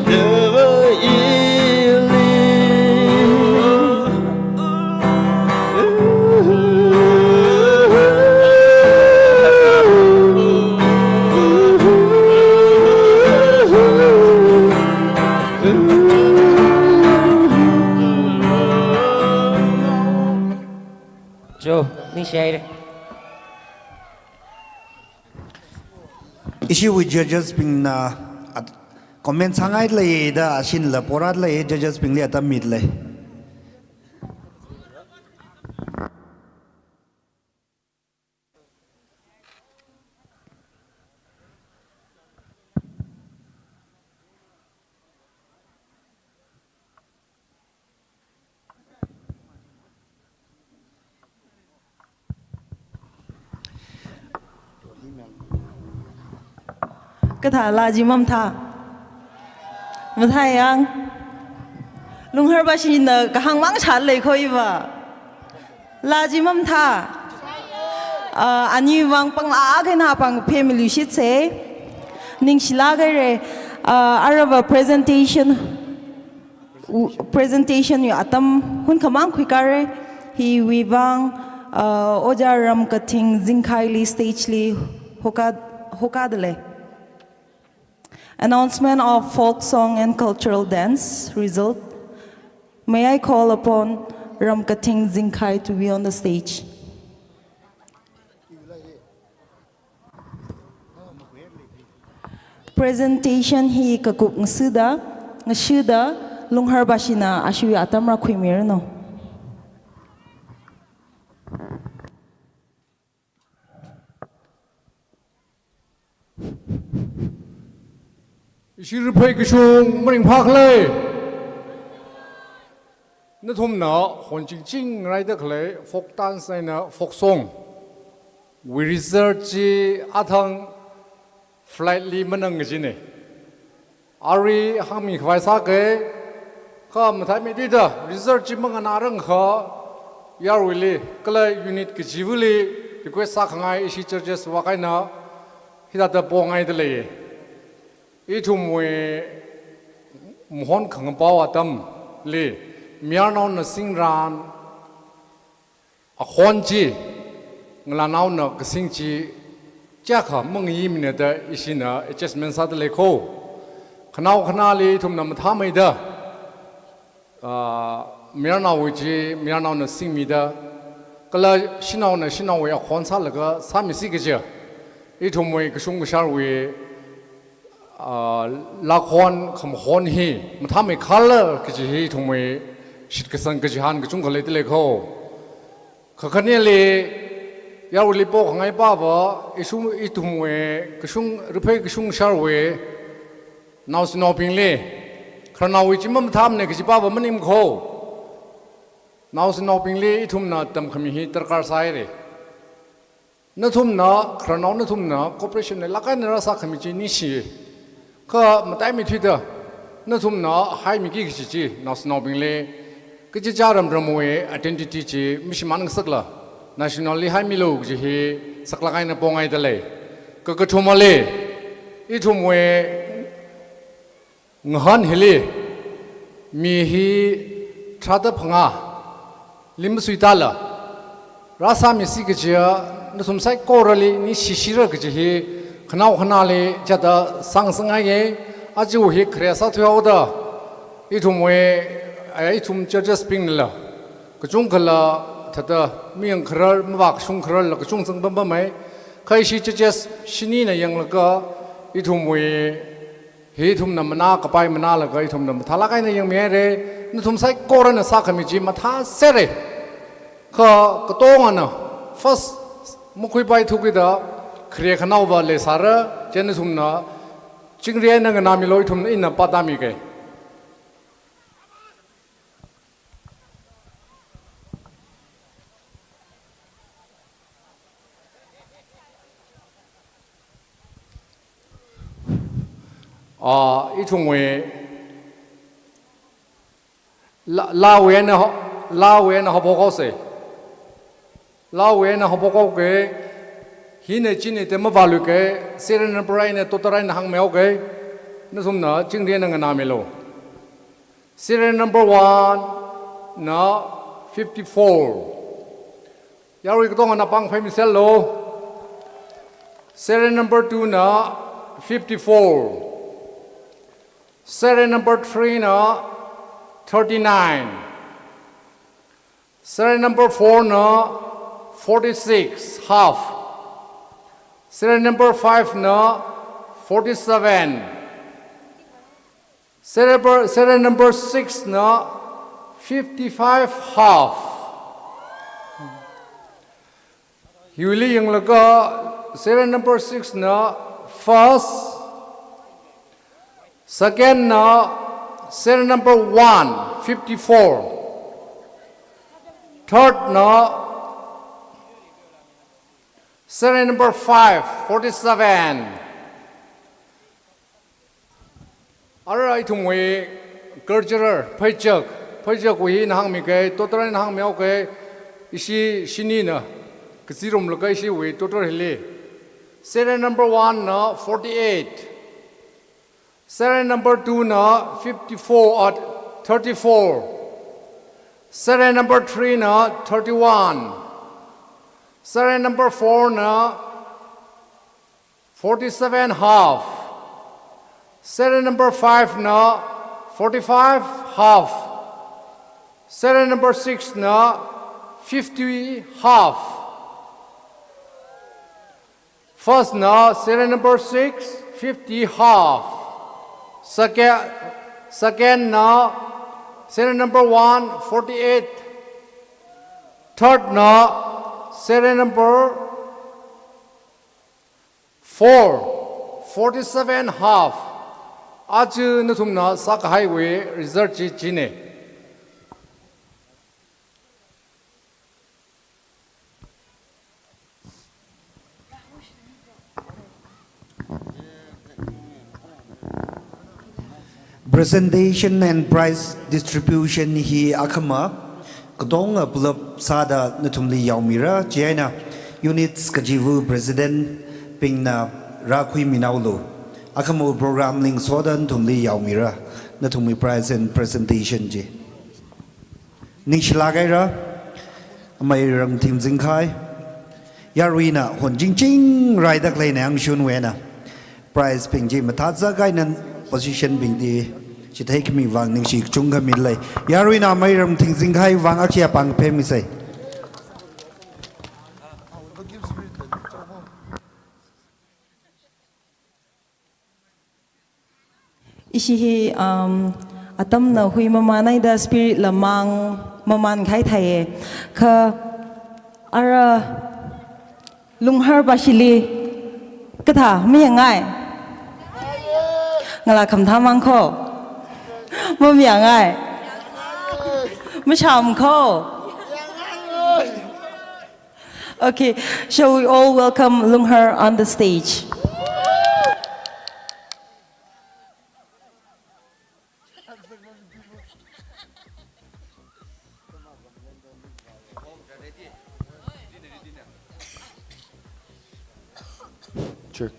nava ili. Jo, ningshihaira. Ishiwui judges bingna at-, comment sāngailei da, ashinla porālei, judges bingli atam milei. Kathā laa chi mamathā? Mathā yang. Lungharbashina kahāng mang shalei kho iva. Laa chi mamathā? Ah, aniwui vang panglāk eina pāng phemilu shitse. Ningshilāk haira, ah, aruiva presentation, u-, presentation wui atam hunkhamang khuikara, hiwui vang, ah, Ojā Ramkathing Zingkhaili stage li hoka, hokadalei. Announcement of folk song and cultural dance result. May I call upon Ramkathing Zingkhai to be on the stage? Presentation hi kakup ngashuda, ngashuda, Lungharbashina ashiwui atam rākhuimiranu. Ishi Riphei kashung maringphā khala? Nathumna honchingching raida khalei folk dance eina folk song wui result chi athang flight li manang kajina. Arui hāngmi khavai sāke, kha mathāmeida result chi manganārangkha, yaruili kala unit kachivali request sākhangai ishi judges wui eina hithāda pongaidalei. Ithumwui mahon khangapao atamli mayarnaona singran akhon chi, ngalānaona kasing chi, chiyākha mangayimana da ishina adjustment sādalei kho. Khanao khanāli ithumna mathāmeida, ah, mayarnaowui chi mayarnaona singmida, kala shanaona shanaowui akhon sālaga sāmisi kaja, ithumwui kashung kasharwui Ah, lakhon khamahon hi mathāmeikhala kaji hi ithumwui shitkasang kachihān kachungkha leidalei kho. Kakhaneli yaruili pokhangai pāva, ishum, ithumwui kashung, riphei kashung sharwui naoshinaobingli khararnaowui chi mamathāmana kaji pāva maning kho. Naoshinaobingli ithumna tamkhami hi darkar sāhaira. Nathumna, khararnao nathumna cooperation leilāk eina rāsākhami chi ningshi. Kha mataimeithuida nathumna haimiki kaji chi, naoshinaobingli kachichā ramramwui identity chi mashimān ngasakla, national li haimilu kaji hi saklāk eina pongaidalei. Kakathumali, ithumwui ngahān hili, mi hi tharāda phangāli masuitāla rāsāmisi kajiya, nathum saikorali ningshishira kaji hi khanao khanāli chithāda sāngasakngaiya. Aja hi khare sāthuihaoda, ithumwui, eh, ithum churches bingnala kachungkhala thāda miyang kharar, mavākashung khararla kachungkha zangpampamei. Kha ishi churches shinina yanglaga, ithumwui hi ithumna manā kapai manālaga ithumna mathālāk eina yangmihaira. Nathum saikorana sākhami chi mathāsera. Kha katongana first makhuipaithu kida khare khanaova leisāra, chieina nathumna chingri eina nganāmilu, ithumna ina pātāmiga. Ah, ithumwui laa, laawui eina ho-, laawui eina haophok haosa. Laawui eina haophok haoga, hina china da mavāluiga, serial number eina total eina hāngmihaoga, nathumna chingri eina nganāmilu. Serial number one na fifty-four. Yarui katongana pāng phāmiserlu. Serial number two na fifty-four. Serial number three na thirty-nine. Serial number four na forty-six, half. Serial number five na forty-seven. Serial, serial number six na fifty-five, half. Hiwuili yanglaga serial number six na first, second na serial number one, fifty-four, third na serial number five, forty-seven. Ara ithumwui cultural pheichak, pheichakwui hi ina hāngmiga, total eina hāngmihaoga, ishi shinina kazirumlaga ishiwui total hili. Serial number one na forty-eight. Serial number two na fifty-four, uh, thirty-four. Serial number three na thirty-one. Serial number four na forty-seven, half. Serial number five na forty-five, half. Serial number six na fifty, half. First na serial number six, fifty, half. Second, second na serial number one, forty-eight. Third na serial number four, forty-seven, half. Aja nathumna sākahaiwui result chi china. Presentation and prize distribution hi akhama katonga pulap sāda nathumli yaomira, chieina units kachiva president bingna rākhuiminaolu. Akhama program lingsoda nathumli yaomira, nathumwui prize and presentation chi. Ningshilāk haira, amei Ramthing Zingkhai. Yaruina honchingching raidaleina angshunwui eina prize bing chi mathāzak eina position bing chi chitheikhami vang ningshi kachungkha milei. Yaruina amei Ramthing Zingkhai vang akhia pāng phemisa. Ishi hi, um, atamna hui mamānhaida spirit la mang mamānkahai thāiya. Kha ara Lunghar bashili kathā mayāngai? Ngalā khamathā mang kho. Mamayāngai. Masham kho. Okay, shall we all welcome Lunghar on the stage? Check.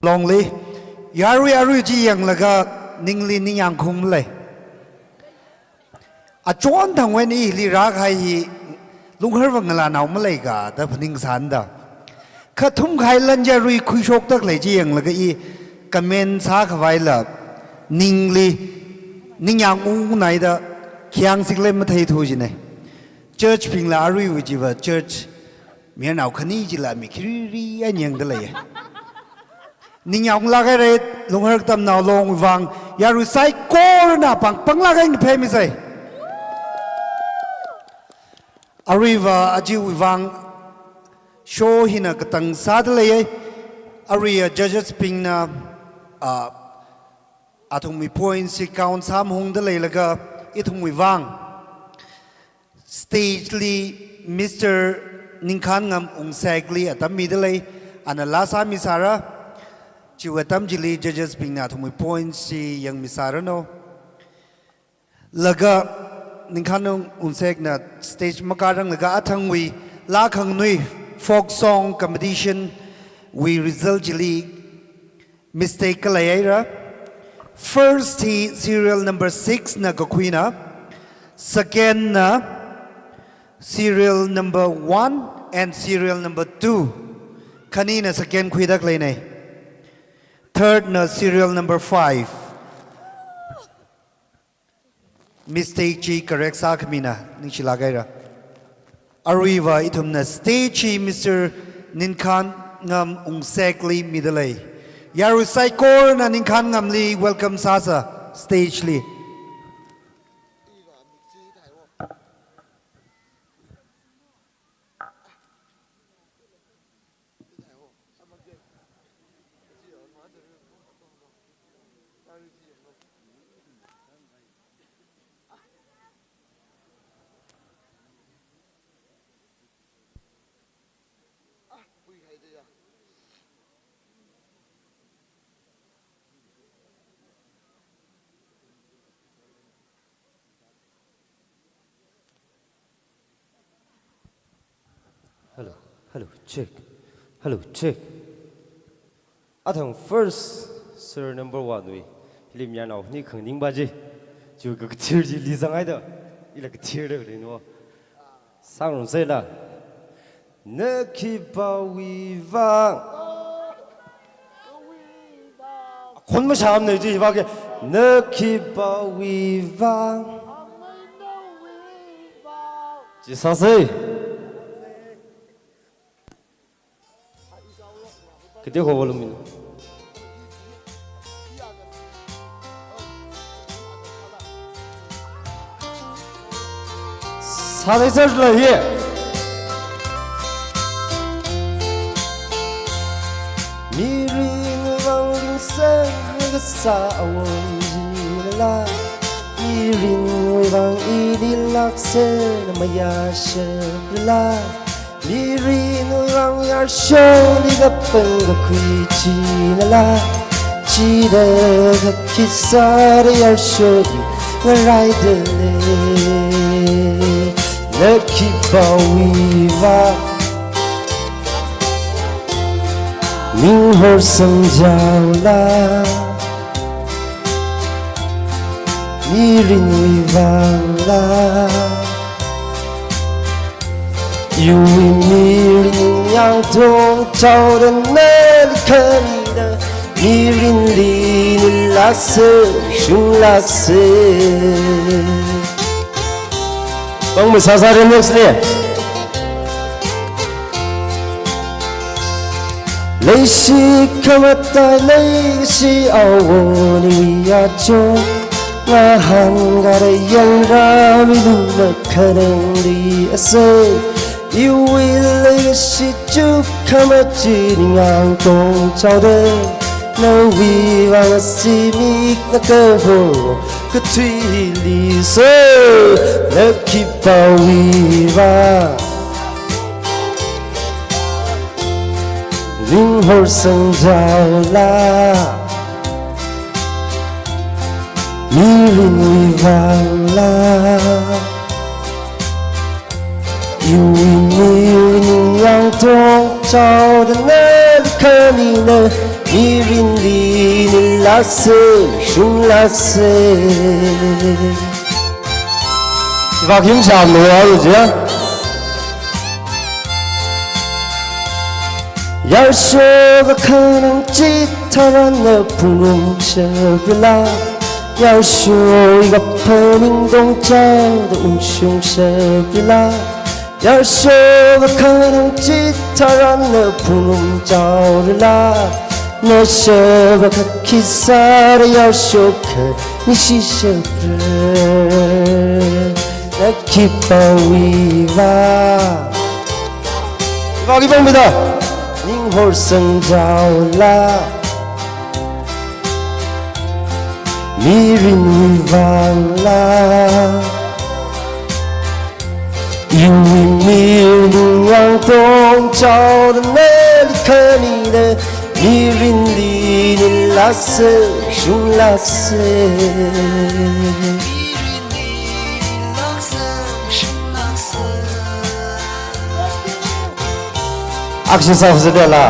Longli, yarui arui chi yanglaga ningli ningyāng khuimalei. Achon thangwui eina ili rākahai hi Lunghar va ngalānao maleika da phaningsānda. Kha thumkahai lan chi arui khuishokda khalei chi yanglaga i comment sākhavaila ningli ningyāng ungnaida khayāng siklei matheithu jine. Church bingla aruiwui chiva church mayarnao khani chila mi khiriri eina yangda leiye. Ningyāng unglāk haire, Lunghar Katamnao Longwui vang, yarui saikorana pāng, pānglāk eina phāmisei. Aruiva ajawui vang show hina katang sāda leiye. Aruiva judges bingna, ah, athumwui points chi count sāmahungda leilaga ithumwui vang stage li Mister Ningkhanngam Ungsekli atam mida lei, ana laa sāmisāra. Chiwui atam chili judges bingna athumwui points chi yangmisāranu. Laga Ningkhanngam Ungsekna stage makāranglakha athangwui laa khanganui folk song competition wui result chili mistake khalei haira. First hi serial number six na kakhuina, second na serial number one and serial number two. Khanina second khuida khaleine. Third na serial number five. Mistake chi correct sākhamina, ningshilāk haira. Aruiva ithumna stage chi Mister Ningkhanngam Ungsekli mida lei. Yarui saikorana Ningkhanngamli welcome sāsa stage li. Hello, hello, check. Hello, check. Athang first, sir number one wui. Hili mayarnao khani khanganingpa chi. Chiwui kakathir chi lizanghaida. Ila kathirda khalei no. Sāngarumsei la. Na khipāwui vang. Khon mashāmana chi vang ke. Na khipāwui vang. Chi sāsei. Kete ko volume ina. Sālei sālei ye. Mirin vang ringsen kasā awon jilala. Mirin vang ili laksen mayashilala. Mirin vang yarsho li kapang kakhui chinala. Chida kakhisāda yarsho li ngaraidalei. Na khipāwui vang. Ning horsang jaola. Mirinwui vangla. Iwui mirin yangtong chaoda nali khanina, mirinli nilaksa, shunglaksa. Pang masāsāra next ne. Leishi khamatai leishi awoniwui acho. Ngahānkāra yangra milu makhanangli ase. Iwui leishi chukhamachin ningtong chaoda. Nawui vang asi mikna kahor kathuili so. Na khipāwui vang. Ning horsang jaola. Mirinwui vangla. Iwui mirin yangtong chaoda nali khanina, mirinli nilaksa, shunglaksa. Iva kim sham no aru jia. Yarsho kakhanang chitharan na phungrumsharala. Yarsho kaphaning tong chaoda ungshungsharala. Yarsho kakhanang chitharan na phungrumsharala. Nashava kakhisāra yarsho khanishishara. Na khipāwui vang. Iva kim pangmida. Ning horsang jaola. Mirinwui vangla. Iwui mirin yangtong chaoda nali khanina, mirinli nilaksa, shunglaksa. Aksi sāsāda la.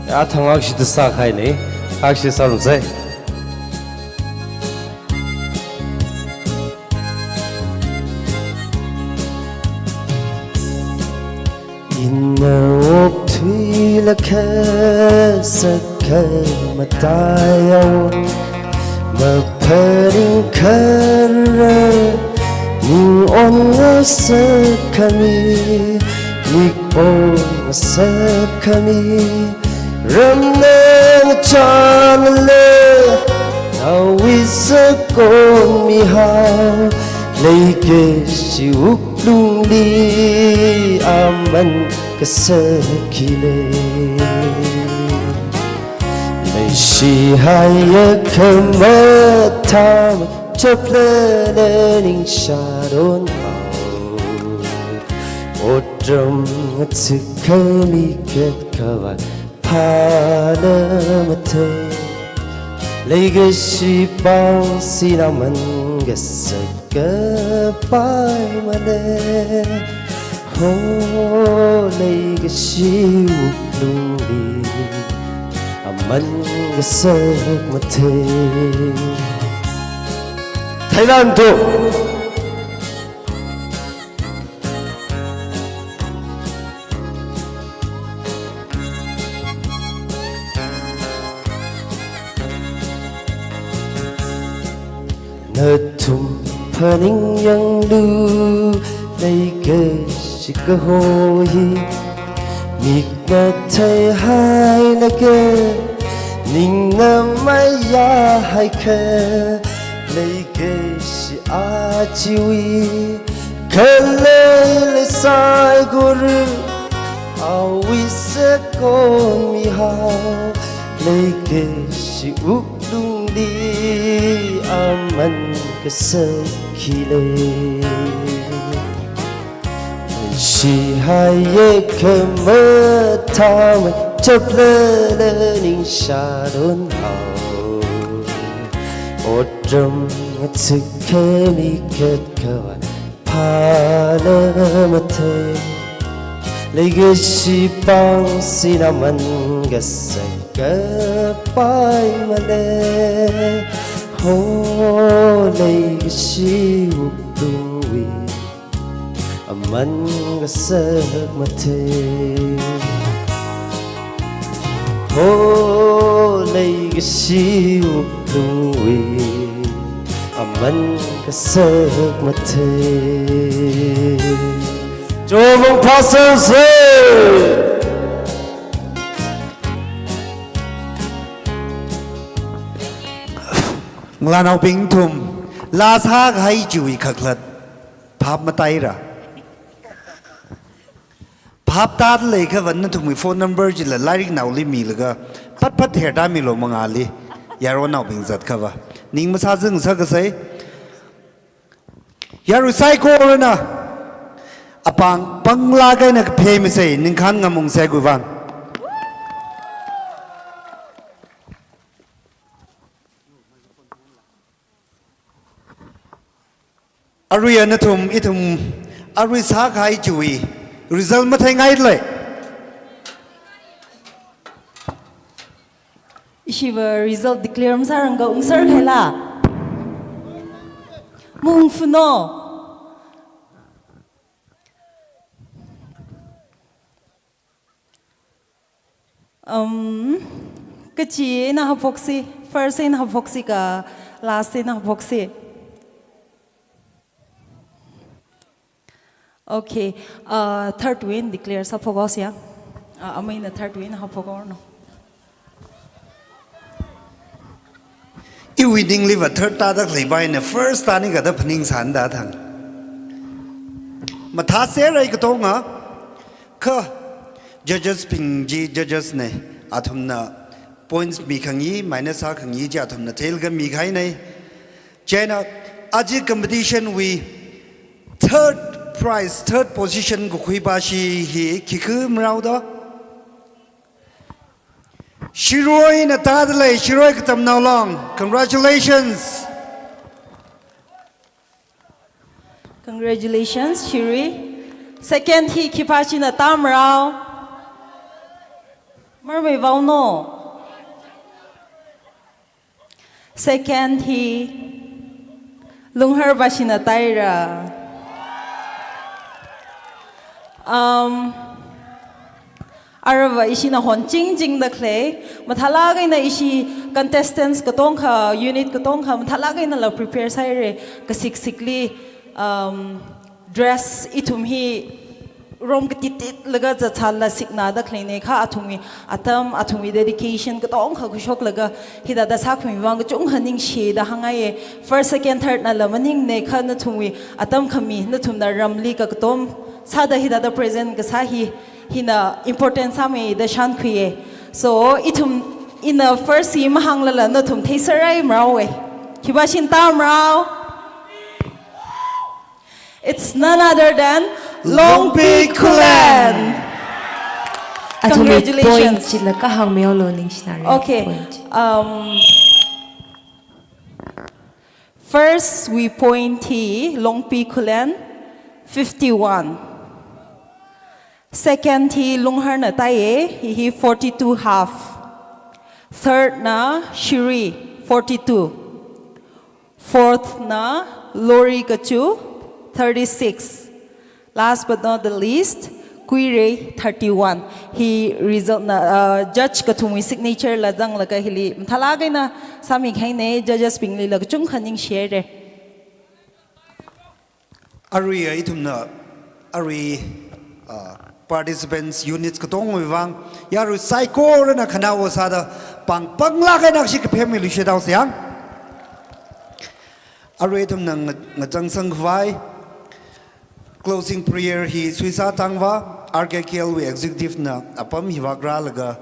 Ya, thang aksi da sākahaina, aksi sārumsei. Ina okthui Kasakha mataiya, maphaning kharā, ning onngasak khami, mik onngasak khami, ramnang chānle, naowui sakon mihao, leikashi wuklungli aman kasakhi lei. Leishihaiya khamathā machaplala ningshāron hao. Otram ngathak khami khatkhavai phāla mathei. Leikashi pāng sina aman kasak kapai male. Ho leikashi wuklungli aman kasak mathei. Thailand to. Nathum phaningyanglu, leikashi kaho hi, mikna theihailāka, ningna mayāhaikha, leikashi achiwui, khalei leisai guru, awui sakon mihao, leikashi wuklungli aman kasakhi lei. Leishihaiya khamathā machaplala ningshāron hao. Otram ngathak khami khatkhavai phāla mathei. Leikashi pāng sina aman kasak kapai male. Ho leikashi wuklungwui aman kasak mathei. Ho leikashi wuklungwui aman kasak mathei. Chomang phasāse. Ngalānaobing nathum, laa sākahai chiwui kakhalat phap mataira. Phap tāda leiakha va nathumwui phone number chila lairiknaoli milaga, phat phat therda milu mangāli, yaronnaobing zatkha va. Ning masāzing sākasei. Yarui saikorana apāng panglāk eina kaphei masei, ningkhān ngamungse guivang. Aruiya nathum, ithum, arui sākahai chiwui result matheingailei. Ishiva result declare masārangakha ungserkhaila. Maungfuno. Um, kachi eina haophoksi, first eina haophoksi ka last eina haophoksi. Okay, uh, third wui eina declare sāphokhaosa ya. Uh, amei eina third wui eina haophokhaoranu. Iwui ningli va third tāda khalei paina first tāni kada phaningsānda thang. Mathāserai katonga, kha judges bing chi judges nei, athumna points mikhangai, minus sākhangai chi athumna theilaga mikahai nei. Chieina, aja competition wui third prize, third position kakhuipashi hi khikha marao da? Shirui eina tāda lei, Shirui Katamnao Long. Congratulations. Congratulations, Shirui. Second hi khipāshina tāmarao? Marmei Vaono. Second hi Lunghar pāshina tāira. Um, Aruiva ishina honching chingda khalei, mathālāk eina ishi contestants katongkha, unit katongkha, mathālāk einala prepare sāhaira, kasiksikhali, um, dress ithum hi rom katititlaga zatsāla siknada khaleina kha athumwui atam, athumwui dedication katongkha khuishoklaga hithāda sākhami vang kachungkha ningshida hāngngaiya. First, second, third nala maningmana kha nathumwui atam khami, nathumna ramli kakatom sāda hithāda present kasā hi, hina important sāmeida shānkhuiya. So, ithum ina first hi mahānglala nathum theiserhaimara. Khipāshina tāmara? It's none other than Longpi Khullen. Athumwui point. Congratulations. Chila kahāng mihaolu ningshinara. Okay. Point. Um, first wui point hi Longpi Khullen, fifty-one. Second hi Lungharna tāya, hi, hi forty-two half. Third na Shiri, forty-two. Fourth na Lori Kachu, thirty-six. Last but not the least, Kuirei, thirty-one. Hi result na, uh, judge kathumwui signature la zanglaga hili mathālāk eina sāmikahaina, judges bingli la kachungkha ningshihaira. Aruiva ithumna, arui, uh, participants units katongwui vang, yarui saikorana khanaowa sāda pāng panglāk eina akhashik kaphemmilu shitao siang. Arui ithumna nga-, ngachangsang khavai closing prayer hi Suisa Tangva, R K K L wui executive na apam hivāk rālaga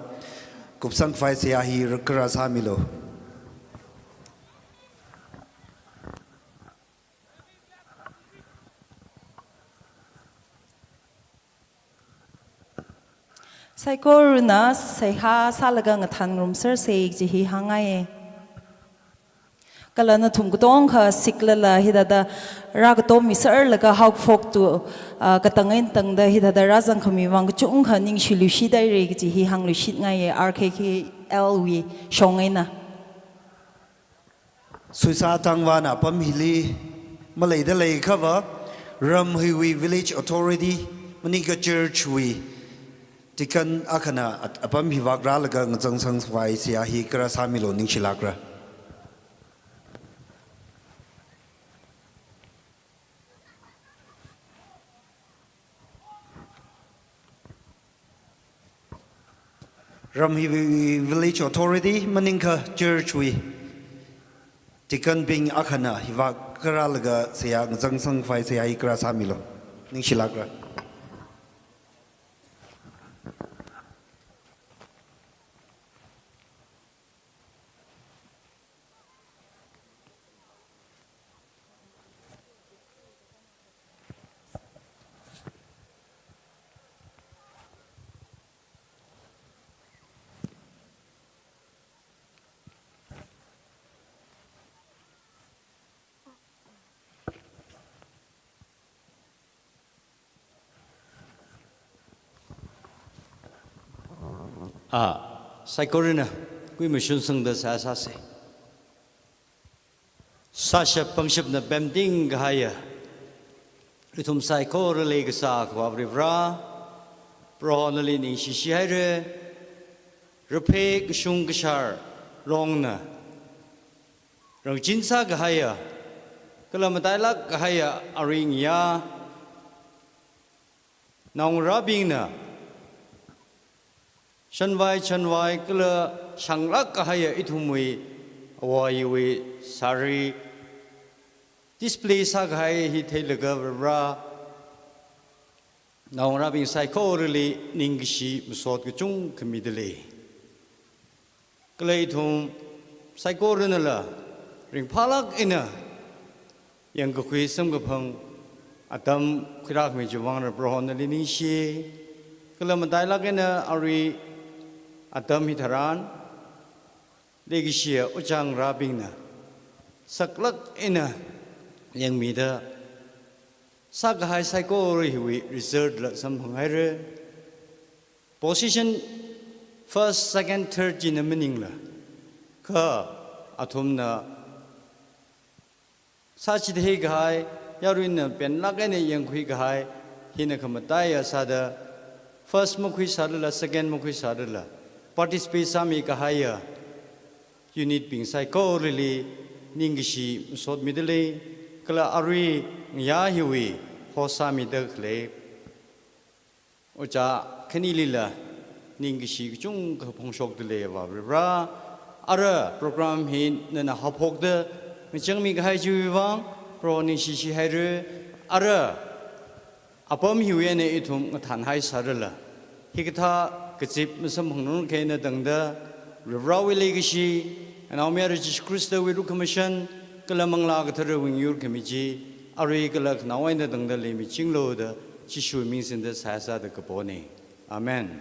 kupsang khavai seihā hi rākharā sāmilu. Saikorana seihā sālaga ngathan ngarumsersa kaji hi hāngngaiya. Kala nathum katongkha siklala hithāda rākatommiserlaga haokaphok tu, ah, katang eina tangda hithāda rāzangkhami vang kachungkha ningshiluishithaira kaji hi hāngluishitngaiya R K K L wui shong eina. Suisa Tangvana apam hili maleida leiakhava, ram hiwui village authority, maningakha church wui deacon akhana at-, apam hivāk rālaga ngachangsang khavai seihā hi kharā sāmilu, ningshilākra. Ram hiwui village authority, maningakha church wui deacon bing akhana hivāk kharālaga seihā, ngachangsang khavai seihā hi kharā sāmilu. Ningshilākra. Ah, saikorana kuimashun sangda seihā sāsa. Sāshap pangshapna pemting kahaiya ithum saikorali kasā Akhava Varivara, Proho nali ningshishihaira, raphei kashung kashar longna rangchin sākahaiya, kala matailāk kahaiya aringya, naongarābingna shanvai chanvai kala shanglāk kahaiya ithumwui āwo āyiwui sari display sākahai hi theilaga Varivara, naongarābing saikorali ningkashi masot kachungkha mida lei. Kala ithum saikoranala ringphālāk eina yangkakhui samkaphang atam khuirākhami chiwui vang Proho nali ningshi. Kala matailāk eina arui atam hitharan leikashiya ojā ngarābingna saklāk eina yangmida sākahai saikora hiwui result la samphanghaira. Position first, second, third china maningla, kha athumna sāchitheikahai, yaruina penlāk eina yangkhuikahai hina khamataiya sāda first makhuisālala, second makhuisālala, participate sāmi kahaiya unit bing saikorali ningkashi masotmidalei, kala arui ngayā hiwui host sāmida khalei ojā khanilila ningkashi kachungkha phongshokdalei Avā Varivara. Ara program hi nana haophokda ngachangmi kahai chiwui vang Proho ningshishi haira. Ara apam hiwui eina ithum ngathanhaisālala, hikathā kazip masamphangrarkha eina tangda Varivarawui leikashi, Anaomayara Jishu Khristawui lukhamashan, kala Manglā Katharawui yur khami chi, arui kala khanaowa eina tangda leimichinglu da Jishuwui ming singda seihā sāda kapona. Amen.